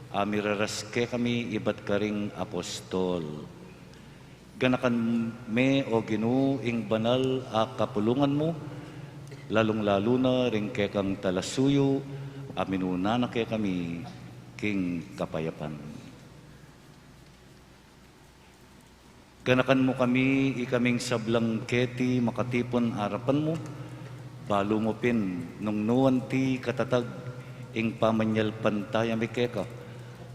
a miraras kekami ibat karing apostol. Ganakan me, O Ginu, ing banal a kapulungan mu, lalung-lalu na ring kekang talasuyu, a minuna na kekami king kapayapan. Ganakan mu kami, ikaming sablang keti makatipun arapan mu, balu mu pin nung nuan ti katatag ing pamanyalpantaya mi keka,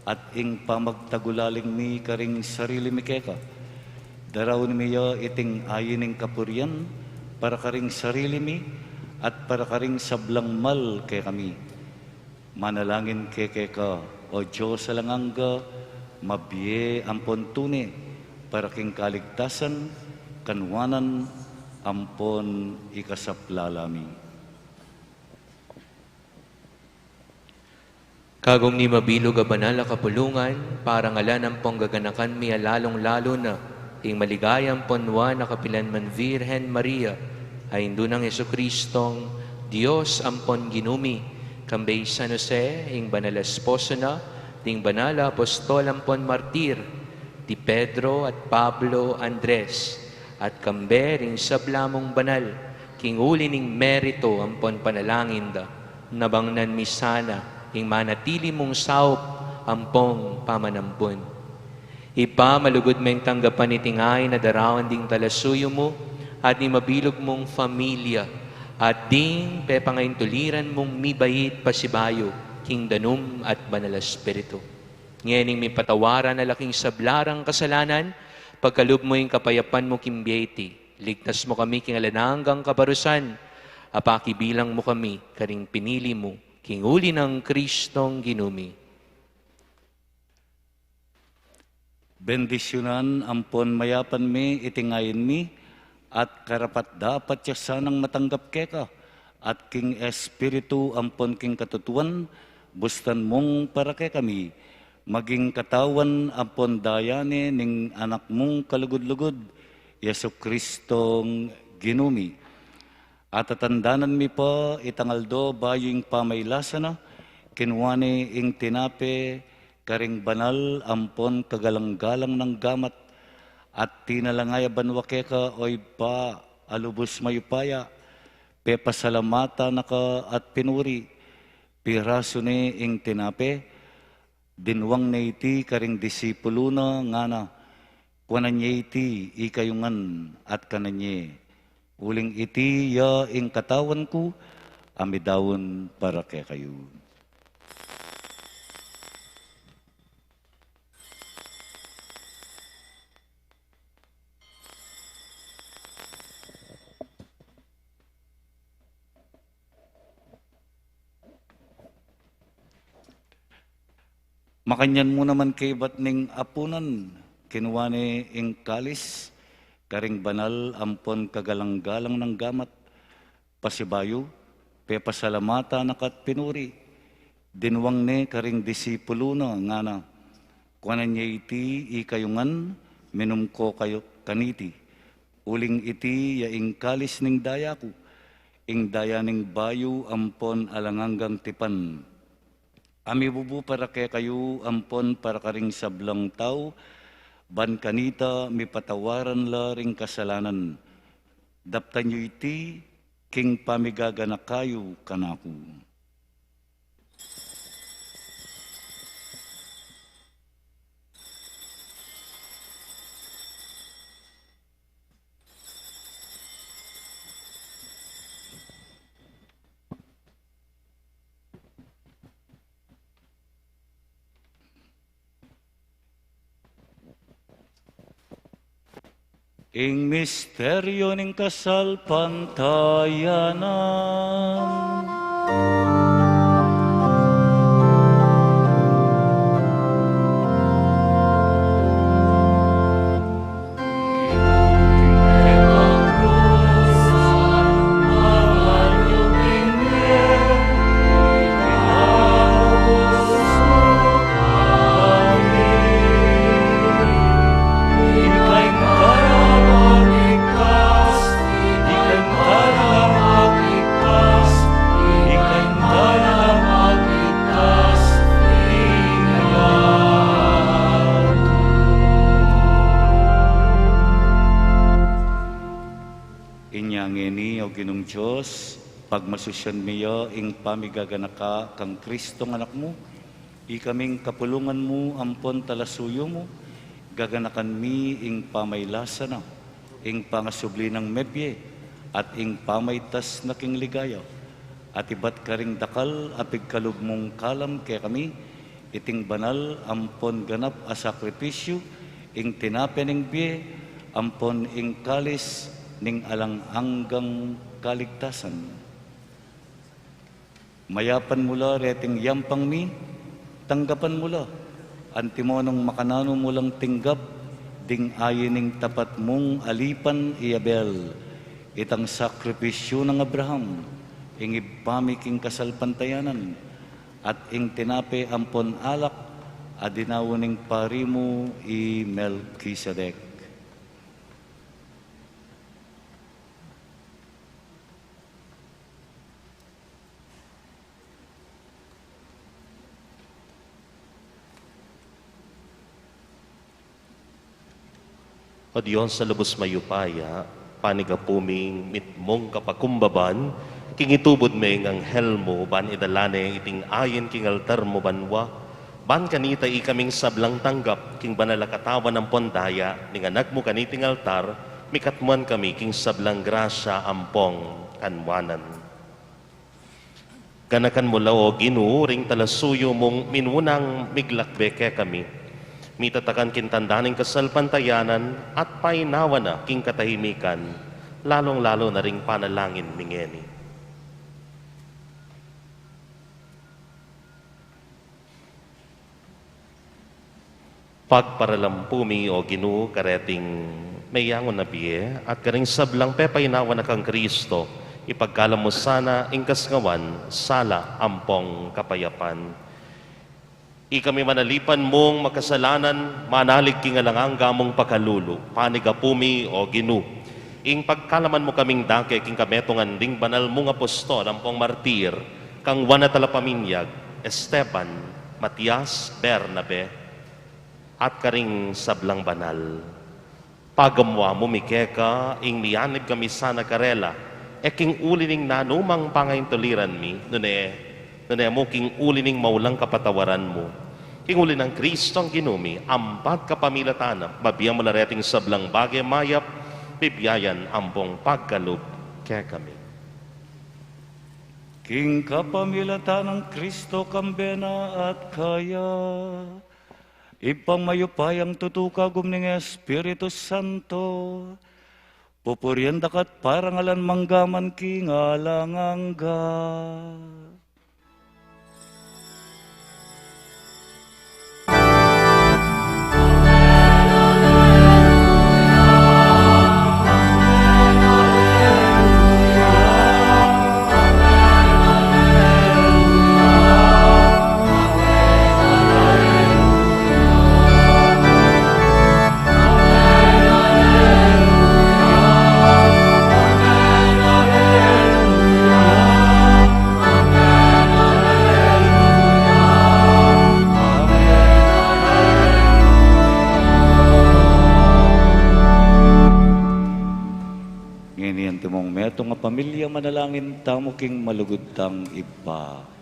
at ing pamagtagulaling mi karing sarili mi keka. Daraun mi ya iting ayin ning kapurian para karing sarili mi at para karing sablang mal kekami. Manalangin kami keka, O Dios alang angga, mabie ampon tune, para king kaligtasan, kanuanan, ampon ikasaplala mi. Kagum ning mabilug a banal a kapulungan, parangalan ampon gaganakan mi a lalung-lalu na ing maligaya ampon nuan a kapilan man Virgen Maria, a indu nang Jesucristong Dios ampon Ginu mi, kambe i San Jose, ing banal a esposo na, ding banal a apostol ampon martir, di Pedro at Pablo, Andres, at kambe ring sabla mung banal, king uli ning meritu ampon panalangin da, nabangnan mi sana ing manatili mung saup ampon pamanampun. Ibpa, malugud meng tanggapan iting ayin a daraun ding talasuyu mu, at ning mabilug mung familia, at ding pepangaintuliran mung mibait pasibayu king danum at banal a Espiritu. Ngening mipatawaran na la king sabla rang kasalanan, pagkalub mu ing kapayapan mu king bie iti, ligtas mu kami king alang anggang kaparusahan, a pakibilang mu kami karing pinili mu, king uli nang Cristong Ginu mi. Bendisyunan ampon mayapan mi iting ayin mi, at karapat-dapat ya sanang matanggap keka, at king Espiritu ampon king katutuan, bustan mung para kekami, maging katawan ampon daya ne ning Anak mung kalugud-lugud, Jesucristong Ginu mi. Atatandanan mi pa itang aldo bayu ing pamailasa na, kinua ne ing tinape, karing banal ampon kagalang-galang nang gamat, at tinalangaya banua keka, O Ibpa, a lubus mayupaya, pepasalamatan na ka at pinuri, pirasu ne ing tinape, dinwang ne iti karing disipulu na, ngana, kuanan ye iti ikayu ngan at kanan ye, uling iti ya ing katawan ku, a midaun para kekayu. Makanyan mu naman kaybat ning apunan, kinua ne ing kalis, karing banal ampon kagalang-galang nang gamat, pasibayu, pepasalamatan na ka at pinuri, dinwang ne karing disipulu na, ngana, kuanan ye iti ikayu ngan, minum ko kayu kaniti, uling iti ya ing kalis ning daya ku, ing daya ning bayu ampon alang anggang tipan, a mibubu para kekayu ampon para karing sablang tau, ban kanita mipatawaran la ring kasalanan. Daptan yu iti king pamigaganaka yu kanaku. Ing misteryu ning kasalpantayanan. Ginung Dios, pagmasusyan mi ya ing pamigaganaka kang Kristong Anak mu, ikaming kapulungan mu ampon talasuyu mu, gaganakan mi ing pamaylasa na, ing pangasubli nang mebie, at ing pamaitas na king ligaya, at ibat karing dakal a pigkalub mung kalam kekami, iting banal ampon ganap a sakripisyu, ing tinape ning bie, ampon ing kalis ning alang anggang kaligtasan. Mayapan mu la reting yampang mi, tanggapan mu la, antimo nung makananu mu lang tinggap, ding ayin ning tapat mung alipan i Abel, itang sakripisyu nang Abraham, ing ibpa mi king kasalpantayanan, at ing tinape ampon alak, a dinaun ning pari mu i Melkisedek. O Dios a lubus mayupaya, panigapu ming mitmung kapakumbaban, king itubud me ing anghel mu, ban idala ne iting ayin king altar mu banua, ban kanita ikaming sablang tanggap, king banal a katawan ampon daya, ning Anak mu kaniting altar, mikatmuan kami king sablang grasya ampong kanwanan. Ganakan mu la, O Ginu, ring talasuyu mung minunang miglakbe kekami. Mitatakan king tanda ning kasalpantayanan at painawa na king katahimikan, lalung-lalu na ring panalangin mi ngeni. Pagparalampu mi, O Ginu, kareting meyangu na bie, at karing sablang pepainawa na kang Kristo, ipagkalam mu sana ing kasngawan, sala ampong kapayapan. Ikami manalipan mung makasalanan, manalig king alang angga mung pakalulu, panigapu mi, O Ginu, ing pagkalaman mu kaming dake king kametungan ding banal mung apostol ampong martir, kang Juan a Talapaminyag, Esteban, Matias, Bernabe, at karing sablang banal. Pagamua mu mi keka, ing miyanib kami sana karela, e king uli ning nanumang pangaintuliran mi, nune, nune mu king uli ning maulang kapatawaran mu. King uli nang Kristong Ginu mi, ampat kapamilatan na, mabie mu la reting sablang bage mayap, bibiayan ampong pagkalub kekami. King kapamilatan nang Kristo, kambe na at kaya, Ibpang mayupayang tutu, kagum ning Espiritu Santo, pupurian da ka at parangalan mangga man king alang angga. Ngeni antimong metung a pamilya, manalangin tamu king malugud tang Ibpa.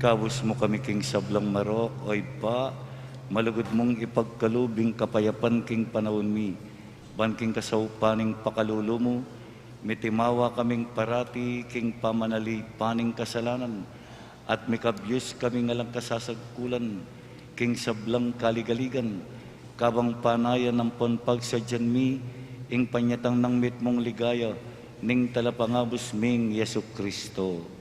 Ikabus mu kami king sablang marok, o Ibpa, malugud mung ipagkalub ing kapayapan king panaun mi, ban king kasaupan ning pakalulu mu, mitimawa kaming parati king pamanalipan ning kasalanan, at mikabyus kaming alang kasasagkulan king sablang kaligaligan, kabang panayan ampon pagsadyan mi ing panyatang nang mitmung ligaya ning Talapangabus ming Jesucristo.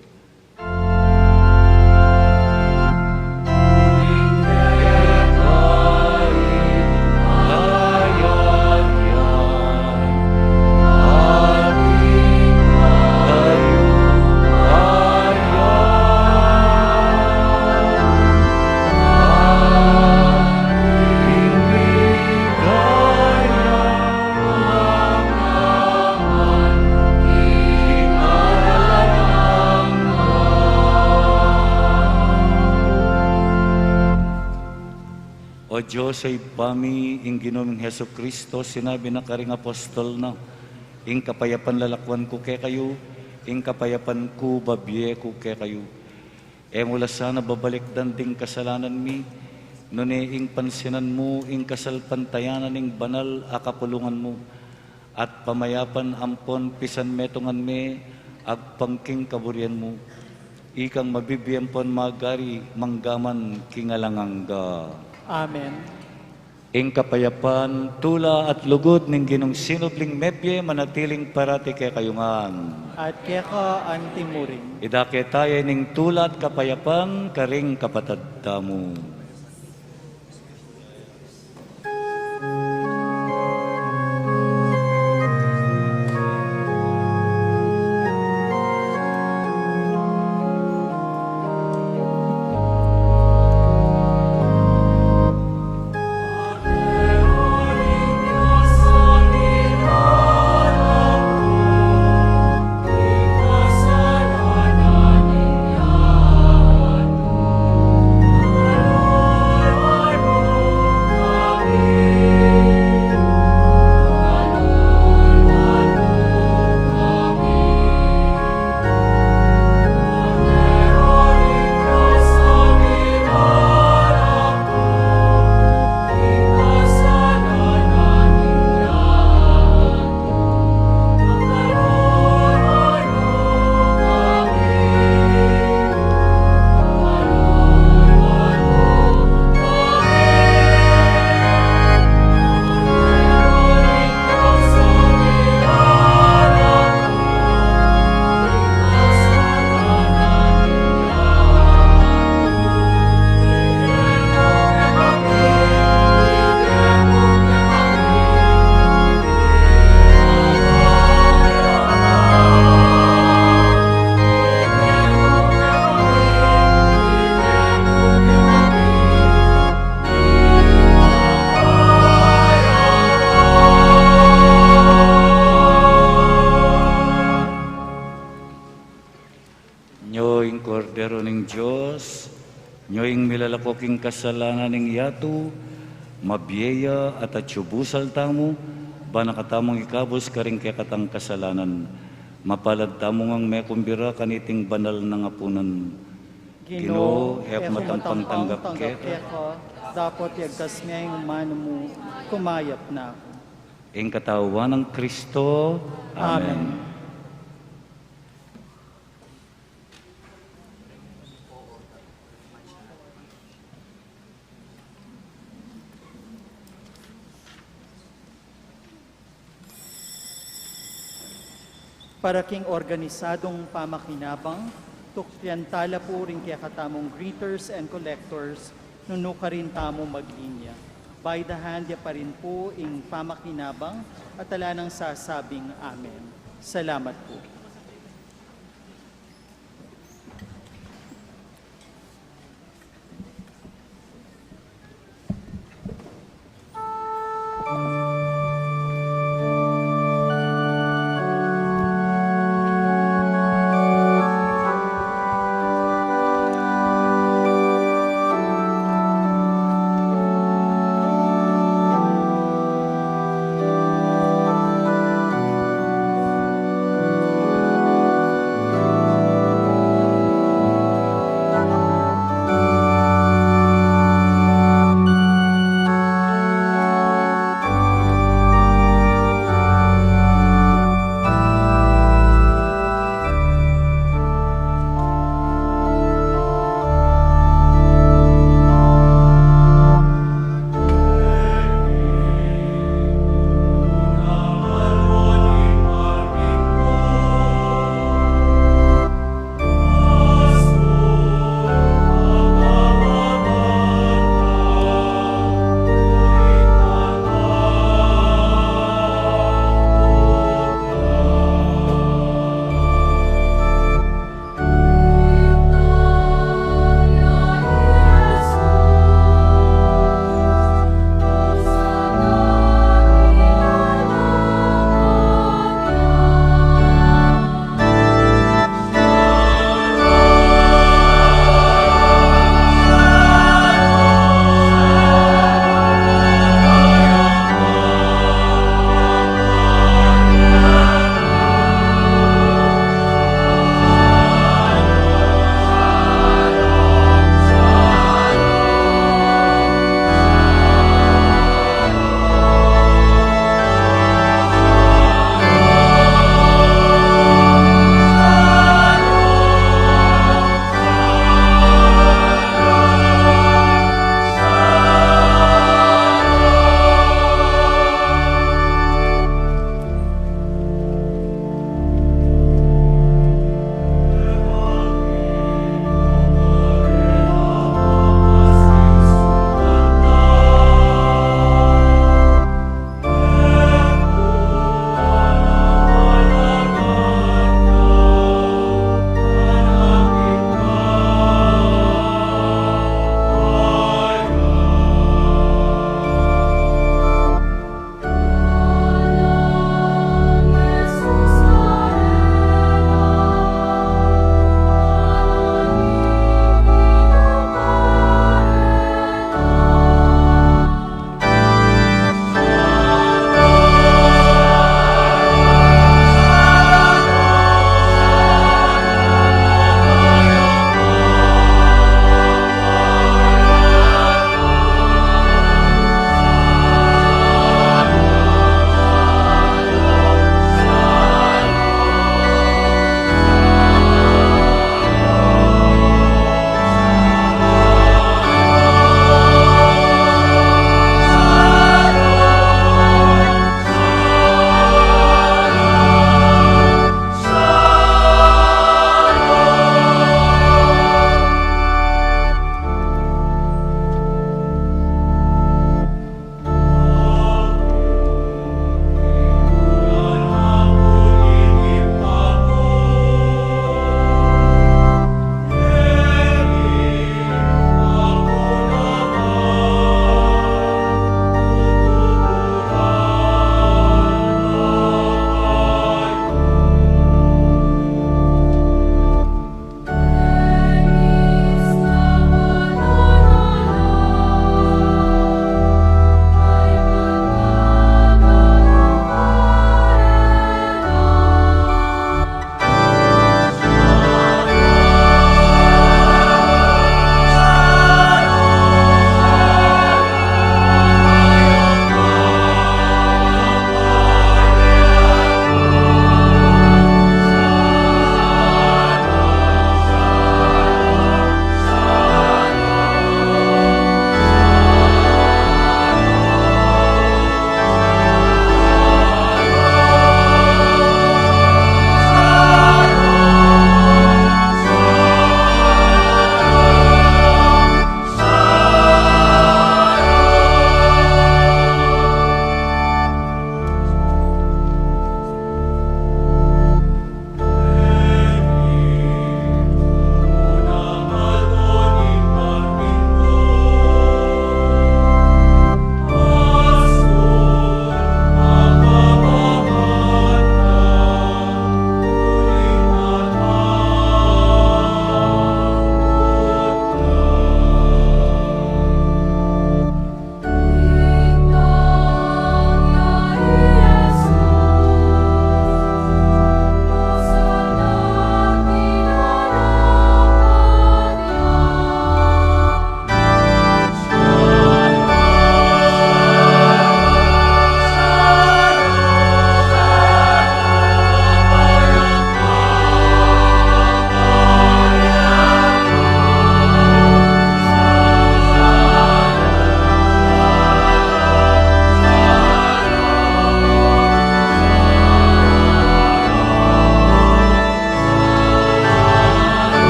O Dios, Ibpa mi, ing Ginu ming Jesucristo, sinabi na karing apostol na, ing kapayapan lalakwan ku kekayu, ing kapayapan ku babie ku kekayu. E mu la sana babalikdan ding kasalanan mi, nune ing pansinan mu ing kasalpantayanan ning banal a kapulungan mu, at pamayapan ampon pisanmetungan me agpang king kaburian mu. Ikang mabibie ampon magari manggaman king alang angga. Amen. Ing kapayapan, tula at lugud ning Ginung sinubling mebie manatiling parati kekayu ngan. At keka anti mu rin. Idake taya ning tula at kapayapan karing kapatad tamu. Nyo ing Kordero ning Dios, nyo ing milalako king kasalanan ning yatu, mabie ya at atsu busal tamu, ban na katamung ikabus karing kekatang kasalanan. Mapalad tamu ngang mekumbira kaniting banal nang apunan. Ginu, e ku matampang tanggap keka, dapot yagkas me ing umanu mu, kumayap na ku. Ing katawan nang Kristo. Amen. Amen. Para king organisadung pamakinabang, tuklian tala pu ring kekatamung greeters and collectors, nung nukarin tamu maglinya. By the hand, ya pa rin pu ing pamakinabang at ala nang sasabing amen. Salamat pu.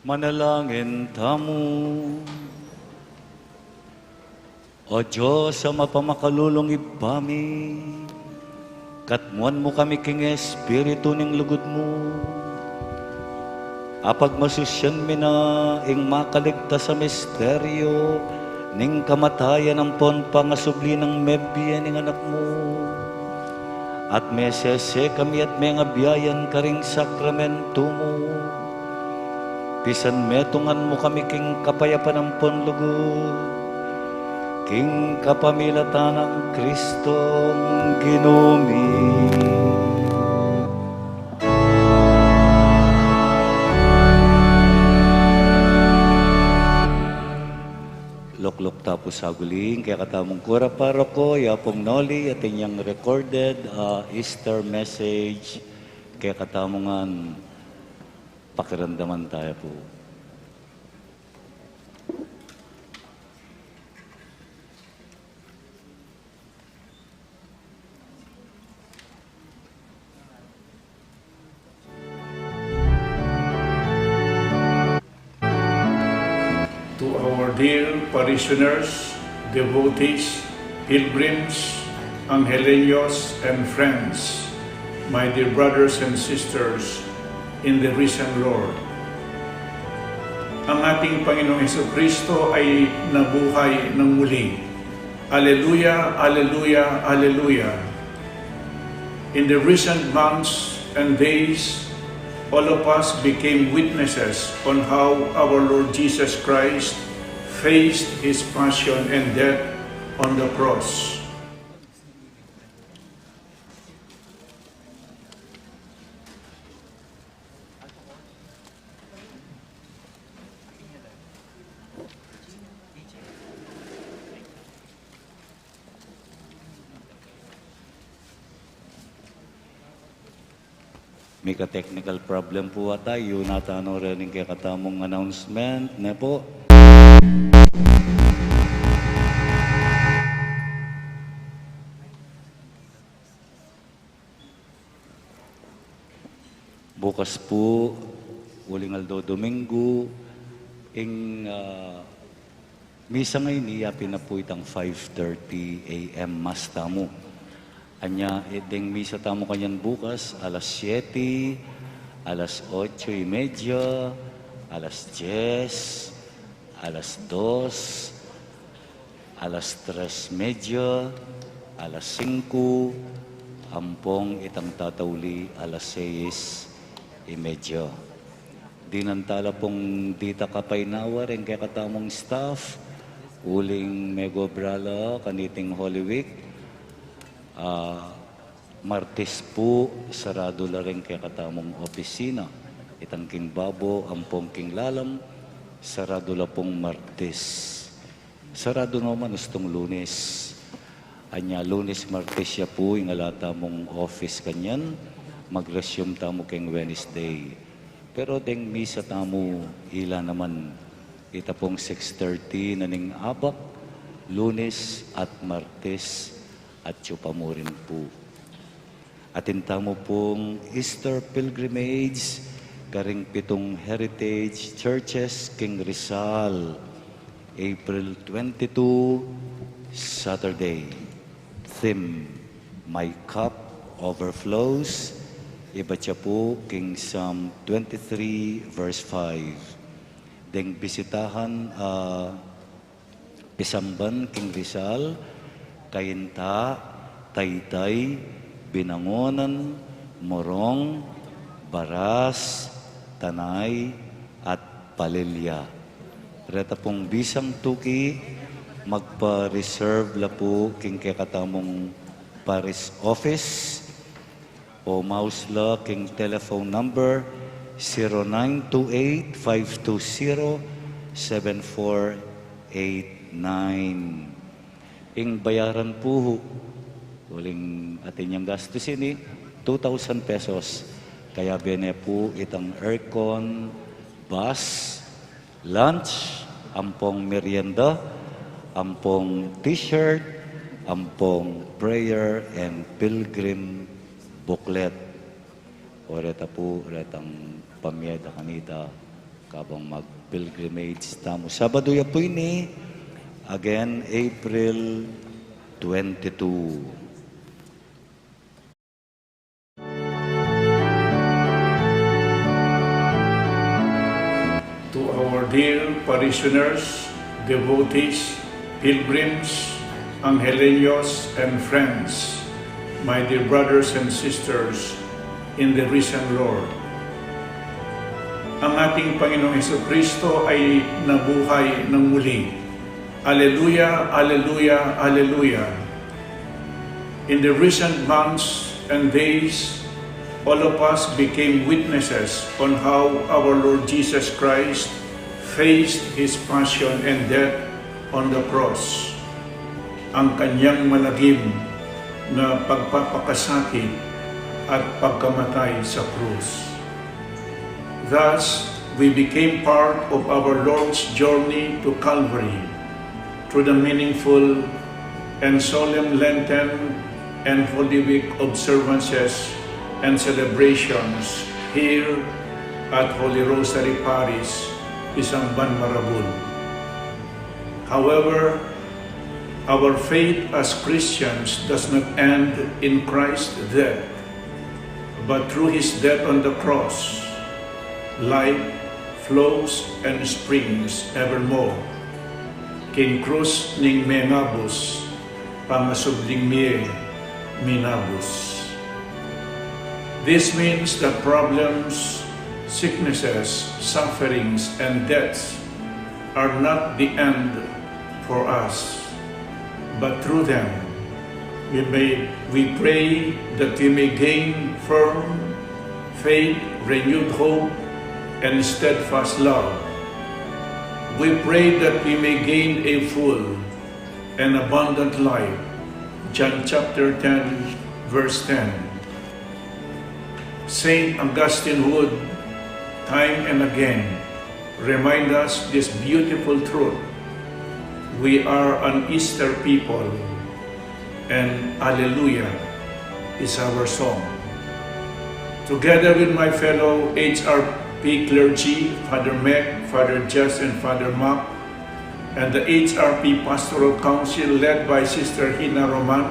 Manalangin tamu. O Dios a mapamakalulung Ibpa mi, katmuan mu kami king Espiritu ning lugud mu. Apagmasusyan mi na ing makaligtas a misteryo ning kamatayan ampon pangasubli nang mebie ning Anak mu. At mesese kami at mengabiayan karing sakramentu mu. Pisan metungan mu kami king kapayapan ampon lugud, king kapamilatan nang Kristong Ginu mi. Lukluk ta pu saguli ing kekatamung kura paroko, ya pung Noli, atin yang recorded, ah, Easter message, kekatamu ngan. Pakiramdaman taya pu. To our dear parishioners, devotees, pilgrims, Angeleños, and friends, my dear brothers and sisters in the risen Lord. Ang ating Panginoong Hesukristo ay nabuhay ng muli. Aleluya, aleluya, aleluya. In the recent months and days, all of us became witnesses on how our Lord Jesus Christ faced his passion and death on the cross. Mika technical problem pu ata, yu na tanu rin ing kekatamung announcement, ne pu? Bukas pu, uling aldo Domingo, ing, ah, misa ngeni, yapin na pu itang five thirty A M mass tamu. Anya, e, deng misa tamu kanyan bukas, alas siete, alas ocho y media, alas dies, alas dos, alas tres media, alas singko, ampong itang tatauli alas seis y media. Dinan tala pung dita kapainawa reng kekatamung staff, uling megobra la kaniting Holy Week. Ah, Martes pu, saradu la reng kekatamung opisina. Itang king babo ampong king lalam, saradu la pung Martes. Saradu naman ustung Lunes. Anya Lunes, Martes ya pu ing ala tamung office kanyan, mag-resume tamu keng Wednesday. Pero deng misa tamu ila naman, ita pung six thirty na ning abak, Lunes at Martes, at yu pa mu rin pu. Atin tamu pung Easter pilgrimage karing pitung heritage churches king Rizal, April twenty-two, Saturday. Theme, My Cup Overflows. Ibat ya pu king Psalm twenty-three, verse five. Deng bisitahan, ah, pisamban king Rizal, Cainta, Taytay, Binangonan, Morong, Baras, Tanay, at Palilia. Reta pung bisang tuki, magpa-reserve la pu king kekatamung parish office, o maus la king telephone number zero nine two eight, five two zero, seven four eight nine. Ing bayaran pu, uling atin yang gastus ini, two thousand pesos. Kayabe ne pu itang aircon, bus, lunch, ampong merienda, ampong t-shirt, ampong prayer and pilgrim booklet. O reta pu, retang pamie da kanita, Kabang mag-pilgrimage tamu. Sabado ya pu ini, again, April twenty-two. To our dear parishioners, devotees, pilgrims, Angeleños, and friends, my dear brothers and sisters in the risen Lord. Ang ating Panginoong Hesukristo ay nabuhay ng muli. Aleluya, aleluya, aleluya. In the recent months and days, all of us became witnesses on how our Lord Jesus Christ faced his passion and death on the cross, ang kanyang malagim na pagpapakasakit at pagkamatay sa krus. Thus, we became part of our Lord's journey to Calvary through the meaningful and solemn Lenten and Holy Week observances and celebrations here at Holy Rosary Parish, Isamban, Marabun. However, our faith as Christians does not end in Christ's death, but through his death on the cross, life flows and springs evermore. King krus ning mengabus, pangasubling mie minabus. This means that problems, sicknesses, sufferings, and deaths are not the end for us, but through them we may, we pray that we may gain firm faith, renewed hope, and steadfast love. We pray that we may gain a full and abundant life. John chapter ten, verse ten. Saint Augustine would, time and again, remind us this beautiful truth. We are an Easter people, and Alleluia is our song. Together with my fellow H R P clergy, Father Mac, Father Jess, and Father Mark, and the H R P Pastoral Council led by Sister Hina Roman,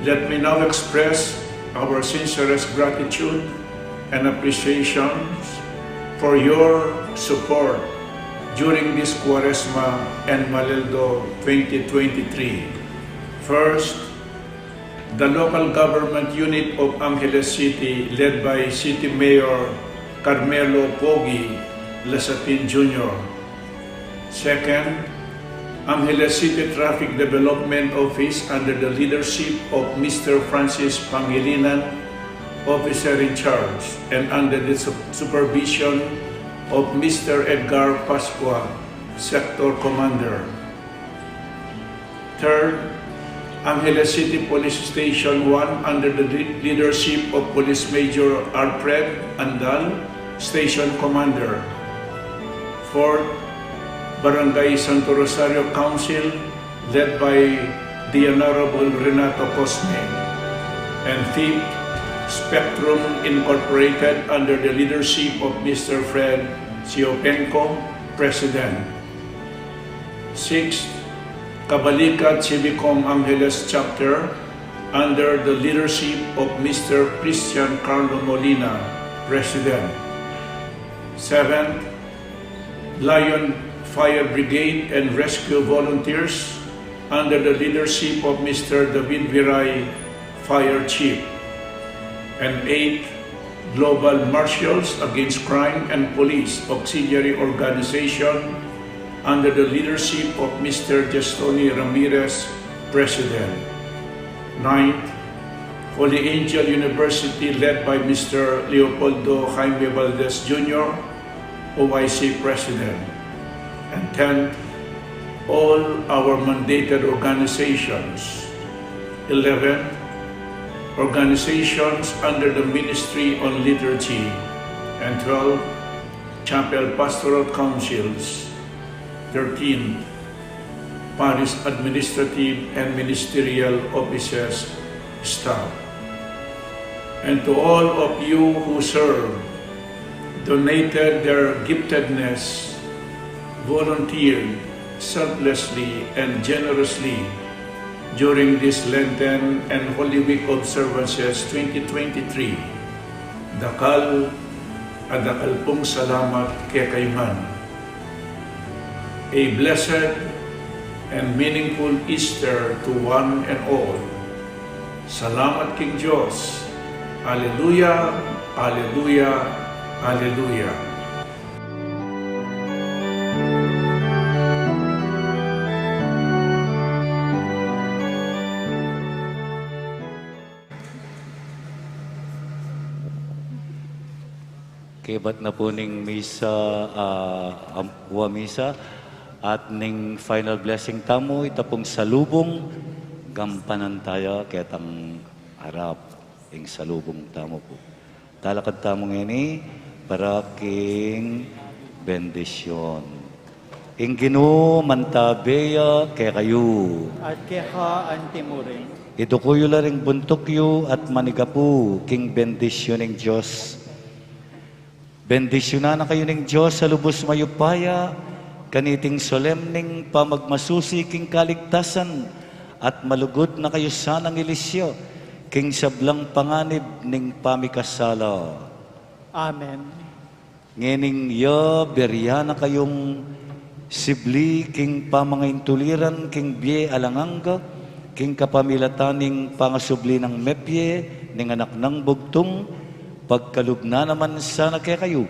let me now express our sincerest gratitude and appreciation for your support during this Cuaresma and Maleldo twenty twenty-three. First, the local government unit of Angeles City, led by City Mayor Carmelo Pogi Lasatin Junior. Second, Angeles City Traffic Development Office under the leadership of Mister Francis Pangilinan, officer in charge, and under the sup-, supervision of Mister Edgar Pascua, sector commander. Third, Angeles City Police Station one under the le-, leadership of Police Major Alfred Andal, Station Commander. Fourth, Barangay Santo Rosario Council led by the Honorable Renato Cosme. And fifth, Spectrum Incorporated under the leadership of Mister Fred Siopenco, President. Sixth, Kabalikat Civicom Angeles Chapter under the leadership of Mister Christian Carlo Molina, President. Seventh, Lion Fire Brigade and Rescue Volunteers under the leadership of Mister David Viray, Fire Chief. And eighth, Global Marshals Against Crime and Police Auxiliary Organization under the leadership of Mister Jestoni Ramirez, President. Ninth, Holy Angel University led by Mister Leopoldo Jaime Valdez Junior, O I C President. And tenth, all our mandated organizations. Eleven, organizations under the Ministry on Liturgy. And twelve, chapel pastoral councils. Thirteen, parish administrative and ministerial offices staff. And to all of you who serve donated their giftedness, volunteered selflessly and generously during this Lenten and Holy Week observances twenty twenty-three. Dakal a dakal pung salamat kekayu ngan. A blessed and meaningful Easter to one and all. Salamat king Dios. Aleluya, aleluya, aleluya. Kebat na pu ning misa, ah, am-, wa misa, at ning final blessing tamu, ita pung salubung, gampanan taya ketang arap, ing salubung tamu pu. Talakad tamu ngeni para king bendisyun. Ing Ginu mantabe ya kekayu. At keka antimurin. Iduku yu la ring buntuk yu at manigapu king bendisyun ning Dios. Bendisyunan na kayu ning Dios a lubus mayupaya, kaniting solemneng pamagmasusi king kaligtasan, at malugud na kayu sanang ilisyu king sablang panganib ning pamikasala. Amen. Ngening ya berian na kayung sibli king pamangaintuliran king bie alang angga, king kapamilatan ning pangasubli nang mebie ning Anak nang Bugtung, pagkalub na naman sana kekayu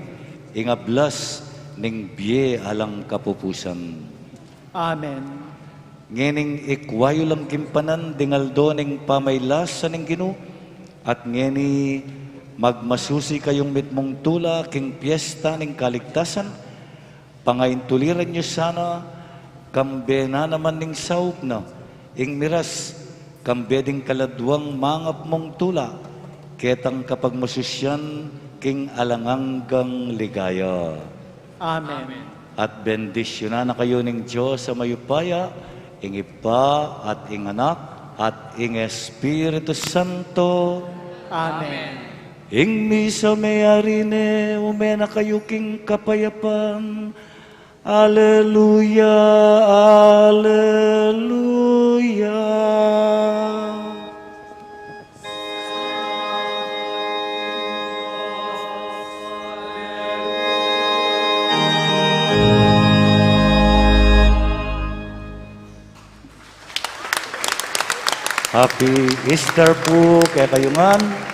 ing ablas ning bie alang kapupusan. Amen. Ngening ikwa yu lang gimpanan ding aldo ning pamailasa ning Ginu, at ngeni magmasusi kayung mitmung tula king piesta ning kaligtasan, pangaintuliran yu sana, kambe na naman ning saup na, ing miras, kambe ding kaladwang mangapmung tula, ketang kapagmasusian king alang anggang ligaya. Amen. At bendisyunan na kayu ning Dios a mayupaya, ing Ibpa, at ing Anak, at ing Espiritu Santo. Amen. Ing misa meyari ne, ume na kayu king kapayapan. Aleluya, aleluya. Happy Easter pu kekayu ngan.